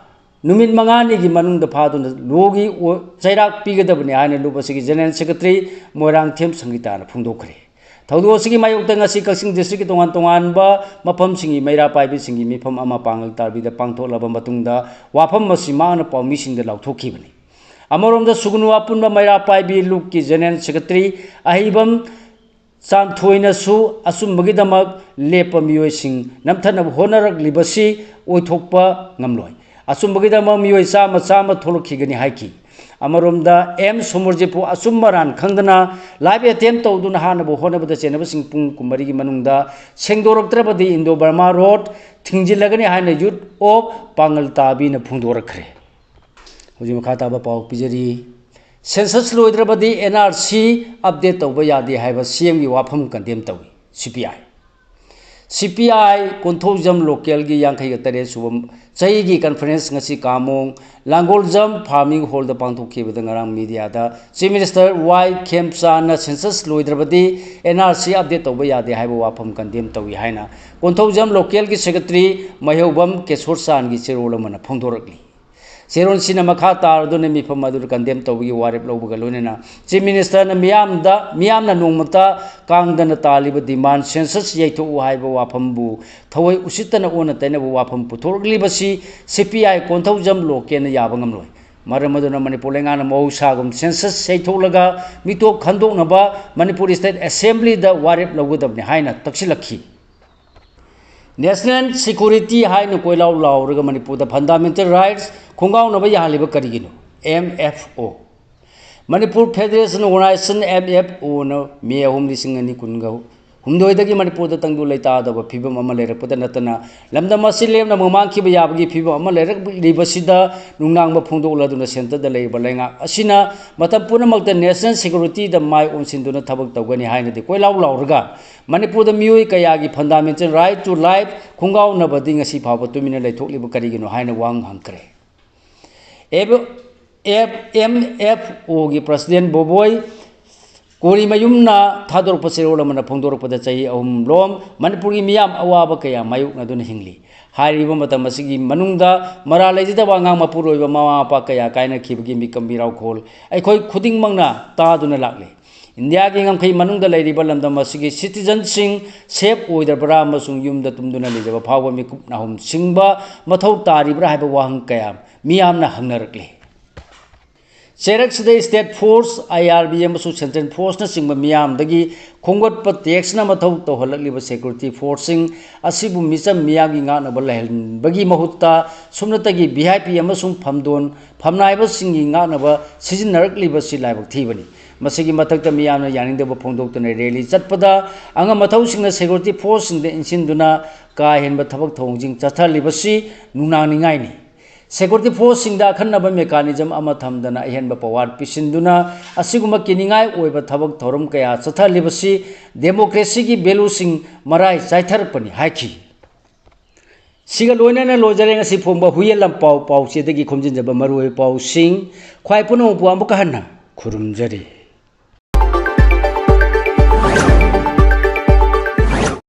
ꯅꯨꯃꯤꯠ ꯃꯉꯥꯅꯤꯒꯤ ꯃꯅꯨꯡꯗ ꯐꯥꯗꯨꯅ ꯂꯣꯒꯤ ꯑꯣ-, ꯆꯩꯔꯥꯛ ꯄꯤꯒꯗꯕꯅꯤ ꯍꯥꯏꯅ ꯂꯨꯞ ꯑꯁꯤꯒꯤ ꯖꯦꯅꯔꯦꯜ ꯁꯦꯀ꯭ꯔꯦꯇꯔꯤ ꯃꯣꯏꯔꯥꯡꯊꯦꯝ ꯁꯪꯒꯤꯇꯥꯅ ꯐꯣꯡꯗꯣꯛꯈ꯭ꯔꯦ꯫ ꯊꯧꯗꯣꯛ ꯑꯁꯤꯒꯤ ꯃꯥꯌꯣꯛꯇ ꯉꯁꯤ ꯀꯛꯆꯤꯡ ꯗꯤꯁꯇ꯭ꯔꯤꯛꯀꯤ ꯇꯣꯉꯥꯟ ꯇꯣꯉꯥꯟꯕ ꯃꯐꯝꯁꯤꯡꯒꯤ ꯃꯩꯔꯥ ꯄꯥꯏꯕꯤꯁꯤꯡꯒꯤ ꯃꯤꯐꯝ ꯑꯃ ꯄꯥꯡꯒꯜ ꯇꯥꯕꯤꯗ ꯄꯥꯡꯊꯣꯛꯂꯕ ꯃꯇꯨꯡꯗ ꯋꯥꯐꯝ ꯑꯁꯤ ꯃꯍꯥꯛꯅ ꯄꯥꯎꯃꯤꯁꯤꯡꯗ ꯂꯥꯎꯊꯣꯛꯈꯤꯕꯅꯤ꯫ ꯑꯃꯔꯣꯝꯗ ꯁꯨꯒꯅꯨ ꯑꯄꯨꯟꯕ ꯃꯩꯔꯥ ꯄꯥꯏꯕꯤ ꯂꯨꯞꯀꯤ ꯖꯦꯅꯔꯦꯜ ꯁꯦꯀ꯭ꯔꯦꯇꯔꯤ ꯑꯍꯩꯕꯝ ꯆꯥꯟꯊꯣꯏꯅꯁꯨ ꯑꯆꯨꯝꯕꯒꯤꯗꯃꯛ ꯂꯦꯞꯄ ꯃꯤꯑꯣꯏꯁꯤꯡ ꯅꯝꯊꯅꯕ ꯍꯣꯠꯅꯔꯛꯂꯤꯕꯁꯤ ꯑꯣꯏꯊꯣꯛꯄ ꯉꯝꯂꯣꯏ꯫ ꯑꯆꯨꯝꯕꯒꯤꯗꯃꯛ ꯃꯤꯑꯣꯏ ꯆꯥꯝꯃ ꯆꯥꯝꯃ ꯊꯣꯛꯂꯛꯈꯤꯒꯅꯤ ꯍꯥꯏꯈꯤ꯫ ꯑꯃꯔꯣꯝꯗ ꯑꯦꯝ ꯁꯣꯃꯣꯔꯖꯤꯠꯄꯨ ꯑꯆꯨꯝꯕ ꯑꯔꯥꯟ ꯈꯪꯗꯅ ꯂꯥꯏꯐ ꯑꯦꯇꯦꯝ ꯇꯧꯗꯨꯅ ꯍꯥꯠꯅꯕ ꯍꯣꯠꯅꯕꯗ ꯆꯦꯟꯅꯕꯁꯤꯡ ꯄꯨꯡ ꯀꯨꯟꯃꯔꯤꯒꯤ ꯃꯅꯨꯡꯗ ꯁꯦꯡꯗꯣꯔꯛꯇ꯭ꯔꯕꯗꯤ ꯏꯟꯗꯣ ꯕꯔꯃꯥ ꯔꯣꯗ ꯊꯤꯡꯖꯤꯜꯂꯒꯅꯤ ꯍꯥꯏꯅ ꯌꯨꯠ ꯑꯣꯐ ꯄꯥꯡꯒꯜ ꯇꯥꯕꯤꯅ ꯐꯣꯡꯗꯣꯔꯛꯈ꯭ꯔꯦ꯫ ꯍꯧꯖꯤꯛ ꯃꯈꯥ ꯇꯥꯕ ꯄꯥꯎ ꯄꯤꯖꯔꯤ꯫ ꯁꯦꯟꯁꯁ ꯂꯣꯏꯗ꯭ꯔꯕꯗꯤ ꯑꯦꯟ ꯑꯥꯔ ꯁꯤ ꯑꯞꯗꯦꯠ ꯇꯧꯕ ꯌꯥꯗꯦ ꯍꯥꯏꯕ ꯁꯤ ꯑꯦꯝꯒꯤ ꯋꯥꯐꯝ ꯀꯟꯗꯦꯝ ꯇꯧꯏ ꯁꯤ ꯄꯤ ꯑꯥꯏ꯫ ꯁꯤ ꯄꯤ ꯑꯥꯏ ꯀꯣꯟꯊꯧꯖꯝ ꯂꯣꯀꯦꯜꯒꯤ ꯌꯥꯡꯈꯩꯒ ꯇꯔꯦꯠ ꯁꯨꯕ ꯆꯍꯤꯒꯤ ꯀꯟꯐꯔꯦꯟꯁ ꯉꯁꯤ ꯀꯥꯃꯣꯡ ꯂꯥꯡꯒꯣꯜꯖꯝ ꯐꯥꯔꯃꯤꯡ ꯍꯣꯜꯗ ꯄꯥꯡꯊꯣꯛꯈꯤꯕꯗ ꯉꯔꯥꯡ ꯃꯤꯗꯤꯌꯥꯗ ꯆꯤꯐ ꯃꯤꯅꯤꯁꯇꯔ ꯋꯥꯏ ꯈꯦꯝꯆꯥꯟꯅ ꯁꯦꯟꯁꯁ ꯂꯣꯏꯗ꯭ꯔꯕꯗꯤ ꯑꯦꯟ ꯑꯥꯔ ꯁꯤ ꯑꯞꯗꯦꯠ ꯇꯧꯕ ꯌꯥꯗꯦ ꯍꯥꯏꯕ ꯋꯥꯐꯝ ꯀꯟꯗꯦꯝ ꯇꯧꯏ ꯍꯥꯏꯅ ꯀꯣꯟꯊꯧꯖꯝ ꯂꯣꯀꯦꯜꯒꯤ ꯁꯦꯀ꯭ꯔꯦꯇꯔꯤ ꯃꯍꯦꯎꯕꯝ ꯀꯦꯁꯣꯔꯆꯥꯟꯒꯤ ꯆꯦꯔꯣꯜ ꯑꯃꯅ ꯐꯣꯡꯗꯣꯔꯛꯂꯤ꯫ ꯆꯦꯔꯣꯜꯁꯤꯅ ꯃꯈꯥ ꯇꯥꯔꯗꯨꯅ ꯃꯤꯐꯝ ꯑꯗꯨꯗ ꯀꯟꯗꯦꯝ ꯇꯧꯕꯒꯤ ꯋꯥꯔꯦꯞ ꯂꯧꯕꯒ ꯂꯣꯏꯅꯅ ꯆꯤꯐ ꯃꯤꯅꯤꯁꯇꯔꯅ ꯃꯤꯌꯥꯝꯗ, ꯃꯤꯌꯥꯝꯅ ꯅꯣꯡꯃꯇ ꯀꯥꯡꯗꯅ ꯇꯥꯜꯂꯤꯕ ꯗꯤꯃꯥꯟ ꯁꯦꯟꯁꯁ ꯌꯩꯊꯣꯛꯎ ꯍꯥꯏꯕ ꯋꯥꯐꯝꯕꯨ ꯊꯑꯣꯏ ꯎꯁꯤꯠꯇꯅ ꯑꯣꯟꯅ ꯇꯩꯅꯕ ꯋꯥꯐꯝ ꯄꯨꯊꯣꯔꯛꯂꯤꯕꯁꯤ ꯁꯤ ꯄꯤ ꯑꯥꯏ ꯀꯣꯟꯊꯧꯖꯝ ꯂꯣꯀꯦꯜꯅ ꯌꯥꯕ ꯉꯝꯂꯣꯏ꯫ ꯃꯔꯝ ꯑꯗꯨꯅ ꯃꯅꯤꯄꯨꯔ ꯂꯩꯉꯥꯛꯅ ꯃꯍꯧꯁꯥꯒꯨꯝ census ꯌꯩꯊꯣꯛꯂꯒ ꯃꯤꯇꯣꯞ ꯈꯟꯗꯣꯛꯅꯕ ꯃꯅꯤꯄꯨꯔ state assemblyꯗ ꯋꯥꯔꯦꯞ ꯂꯧꯒꯗꯕꯅꯤ ꯍꯥꯏꯅ ꯇꯛꯁꯤꯜꯂꯛꯈꯤ꯫ National security ꯍꯥꯏꯅ ꯀꯣꯏꯂꯥꯎ ꯂꯥꯎꯔꯒ ꯃꯅꯤꯄꯨꯔꯗ fundamental rights ꯈꯣꯡꯒꯥꯎꯅꯕ ꯌꯥꯍꯜꯂꯤꯕ ꯀꯔꯤꯒꯤꯅꯣ? M F O, Manipur Federation Organisation, M F Oꯅ ꯃꯦ ꯑꯍꯨꯝ, ꯂꯤꯁꯤꯡ ꯑꯅꯤ ꯀꯨꯟꯒ ꯍꯨꯝꯗꯣꯏꯗꯒꯤ ꯃꯅꯤꯄꯨꯔꯗ ꯇꯪꯗꯨ ꯂꯩꯇꯥꯗꯕ ꯐꯤꯕꯝ ꯑꯃ ꯂꯩꯔꯛꯄꯗ ꯅꯠꯇꯅ, ꯂꯝꯗꯝ ꯑꯁꯤ ꯂꯦꯝꯅ ꯑꯃꯨꯛ ꯃꯥꯡꯈꯤꯕ ꯌꯥꯕꯒꯤ ꯐꯤꯕꯝ ꯑꯃ ꯂꯩꯔꯛꯂꯤꯕꯁꯤꯗ ꯅꯨꯡꯅꯥꯡꯕ ꯐꯣꯡꯗꯣꯛꯂꯗꯨꯅ centreꯗ ꯂꯩꯔꯤꯕ ꯂꯩꯉꯥꯛ ꯑꯁꯤꯅ ꯃꯇꯝ ꯄꯨꯝꯅꯃꯛꯇ national securityꯗ ꯃꯥꯏ ꯑꯣꯟꯁꯤꯟꯗꯨꯅ ꯊꯕꯛ ꯇꯧꯒꯅꯤ ꯍꯥꯏꯅꯗꯤ ꯀꯣꯏꯂꯥꯎ ꯂꯥꯎꯔꯒ ꯃꯅꯤꯄꯨꯔꯗ ꯃꯤꯑꯣꯏ ꯀꯌꯥꯒꯤ fundamental right to life ꯈꯣꯡꯒꯥꯎꯅꯕꯗꯤ ꯉꯁꯤ ꯐꯥꯎꯕ ꯇꯨꯃꯤꯟꯅ ꯂꯩꯊꯣꯛꯂꯤꯕ ꯀꯔꯤꯒꯤꯅꯣ ꯍꯥꯏꯅ ꯋꯥꯍꯪ ꯍꯪꯈ꯭ꯔꯦ꯫ ꯑꯦꯐ-, ꯑꯦꯐ-, M F Oꯒꯤ president ꯕꯣꯕꯣꯏ ꯀꯣꯔꯤꯃꯌꯨꯝꯅ ꯊꯥꯗꯣꯔꯛꯄ ꯆꯦꯔꯣꯜ ꯑꯃꯅ ꯐꯣꯡꯗꯣꯔꯛꯄꯗ ꯆꯍꯤ ꯑꯍꯨꯝꯂꯣꯝ ꯃꯅꯤꯄꯨꯔꯒꯤ ꯃꯤꯌꯥꯝ ꯑꯋꯥꯕ ꯀꯌꯥ ꯃꯥꯌꯣꯛꯅꯗꯨꯅ ꯍꯤꯡꯂꯤ꯫ ꯍꯥꯏꯔꯤꯕ ꯃꯇꯝ ꯑꯁꯤꯒꯤ ꯃꯅꯨꯡꯗ ꯃꯔꯥꯜ ꯂꯩꯖꯗꯕ ꯑꯉꯥꯡ ꯃꯄꯨꯔꯣꯏꯕ ꯃꯃꯥ ꯃꯄꯥ ꯀꯌꯥ ꯀꯥꯏꯅꯈꯤꯕꯒꯤ ꯃꯤꯀꯝ ꯃꯤꯔꯥꯎꯈꯣꯜ ꯑꯩꯈꯣꯏ ꯈꯨꯗꯤꯡꯃꯛꯅ ꯇꯥꯗꯨꯅ ꯂꯥꯛꯂꯤ꯫ ꯏꯟꯗꯤꯌꯥꯒꯤ ꯉꯝꯈꯩ ꯃꯅꯨꯡꯗ ꯂꯩꯔꯤꯕ ꯂꯝꯗꯝ ꯑꯁꯤꯒꯤ citizenꯁꯤꯡ safe ꯑꯣꯏꯗ꯭ꯔꯕ꯭ꯔꯥ ꯑꯃꯁꯨꯡ ꯌꯨꯝꯗ ꯇꯨꯝꯗꯨꯅ ꯂꯩꯖꯕ ꯐꯥꯎꯕ ꯃꯤꯀꯨꯞ ꯅꯥꯍꯨꯝ ꯁꯤꯡꯕ ꯃꯊꯧ ꯇꯥꯔꯤꯕ꯭ꯔꯥ ꯍꯥꯏꯕ ꯋꯥꯍꯪ ꯀꯌꯥ ꯃꯤꯌꯥꯝꯅ ꯍꯪꯅꯔꯛꯂꯤ꯫ ꯆꯩꯔꯛꯁꯤꯗ state force, I R B ꯑꯃꯁꯨꯡ central forceꯅꯆꯤꯡꯕ ꯃꯤꯌꯥꯝꯗꯒꯤ ꯈꯣꯝꯒꯠꯄ taxꯅ ꯃꯊꯧ ꯇꯧꯍꯜꯂꯛꯂꯤꯕ security forceꯁꯤꯡ ꯑꯁꯤꯕꯨ ꯃꯤꯆꯝ ꯃꯤꯌꯥꯝꯒꯤ ꯉꯥꯛꯅꯕ ꯂꯩꯍꯟꯕꯒꯤ ꯃꯍꯨꯠꯇ ꯁꯨꯞꯅꯇꯒꯤ V I P ꯑꯃꯁꯨꯡ ꯐꯝꯗꯣꯟ ꯐꯝꯅꯥꯏꯕꯁꯤꯡꯒꯤ ꯉꯥꯛꯅꯕ ꯁꯤꯖꯤꯟꯅꯔꯛꯂꯤꯕꯁꯤ ꯂꯥꯏꯕꯛ ꯊꯤꯕꯅꯤ꯫ ꯃꯁꯤꯒꯤ ꯃꯊꯛꯇ ꯃꯤꯌꯥꯝꯅ ꯌꯥꯅꯤꯡꯗꯕ ꯐꯣꯡꯗꯣꯛꯇꯨꯅ rally ꯆꯠꯄꯗ ꯑꯉꯝ ꯑꯊꯧꯁꯤꯡꯅ security forceꯁꯤꯡꯗ ꯏꯟꯁꯤꯟꯗꯨꯅ ꯀꯥ ꯍꯦꯟꯕ ꯊꯕꯛ ꯊꯧꯑꯣꯡꯁꯤꯡ ꯆꯠꯊꯍꯜꯂꯤꯕꯁꯤ ꯅꯨꯡꯅꯥꯡꯅꯤꯡꯉꯥꯏꯅꯤ꯫ Security forceꯁꯤꯡꯗ ꯑꯈꯟꯅꯕ mechanism ꯑꯃ ꯊꯝꯗꯅ ꯑꯍꯦꯟꯕ power ꯄꯤꯁꯤꯟꯗꯨꯅ ꯑꯁꯤꯒꯨꯝꯕ ꯀꯤꯅꯤꯡꯉꯥꯏ ꯑꯣꯏꯕ ꯊꯕꯛ ꯊꯧꯔꯝ ꯀꯌꯥ ꯆꯠꯊꯍꯜꯂꯤꯕꯁꯤ democracyꯒꯤ valueꯁꯤꯡ ꯃꯔꯥꯏ ꯆꯥꯏꯊꯔꯛꯄꯅꯤ ꯍꯥꯏꯈꯤ꯫ ꯁꯤꯒ ꯂꯣꯏꯅꯅ ꯂꯣꯏꯖꯔꯦ ꯉꯁꯤ ꯐꯣꯡꯕ ꯍꯨꯏꯌꯦꯟ ꯂꯝꯄꯥꯎ ꯄꯥꯎꯆꯦꯗꯒꯤ ꯈꯣꯝꯖꯤꯟꯖꯕ ꯃꯔꯨꯑꯣꯏꯕ ꯄꯥꯎꯁꯤꯡ꯫ ꯈ꯭ꯋꯥꯏ ꯄꯨꯝꯅꯃꯛꯄꯨ ꯑꯃꯨꯛꯀ ꯍꯟꯅ ꯈꯨꯔꯨꯝꯖꯔꯤ꯫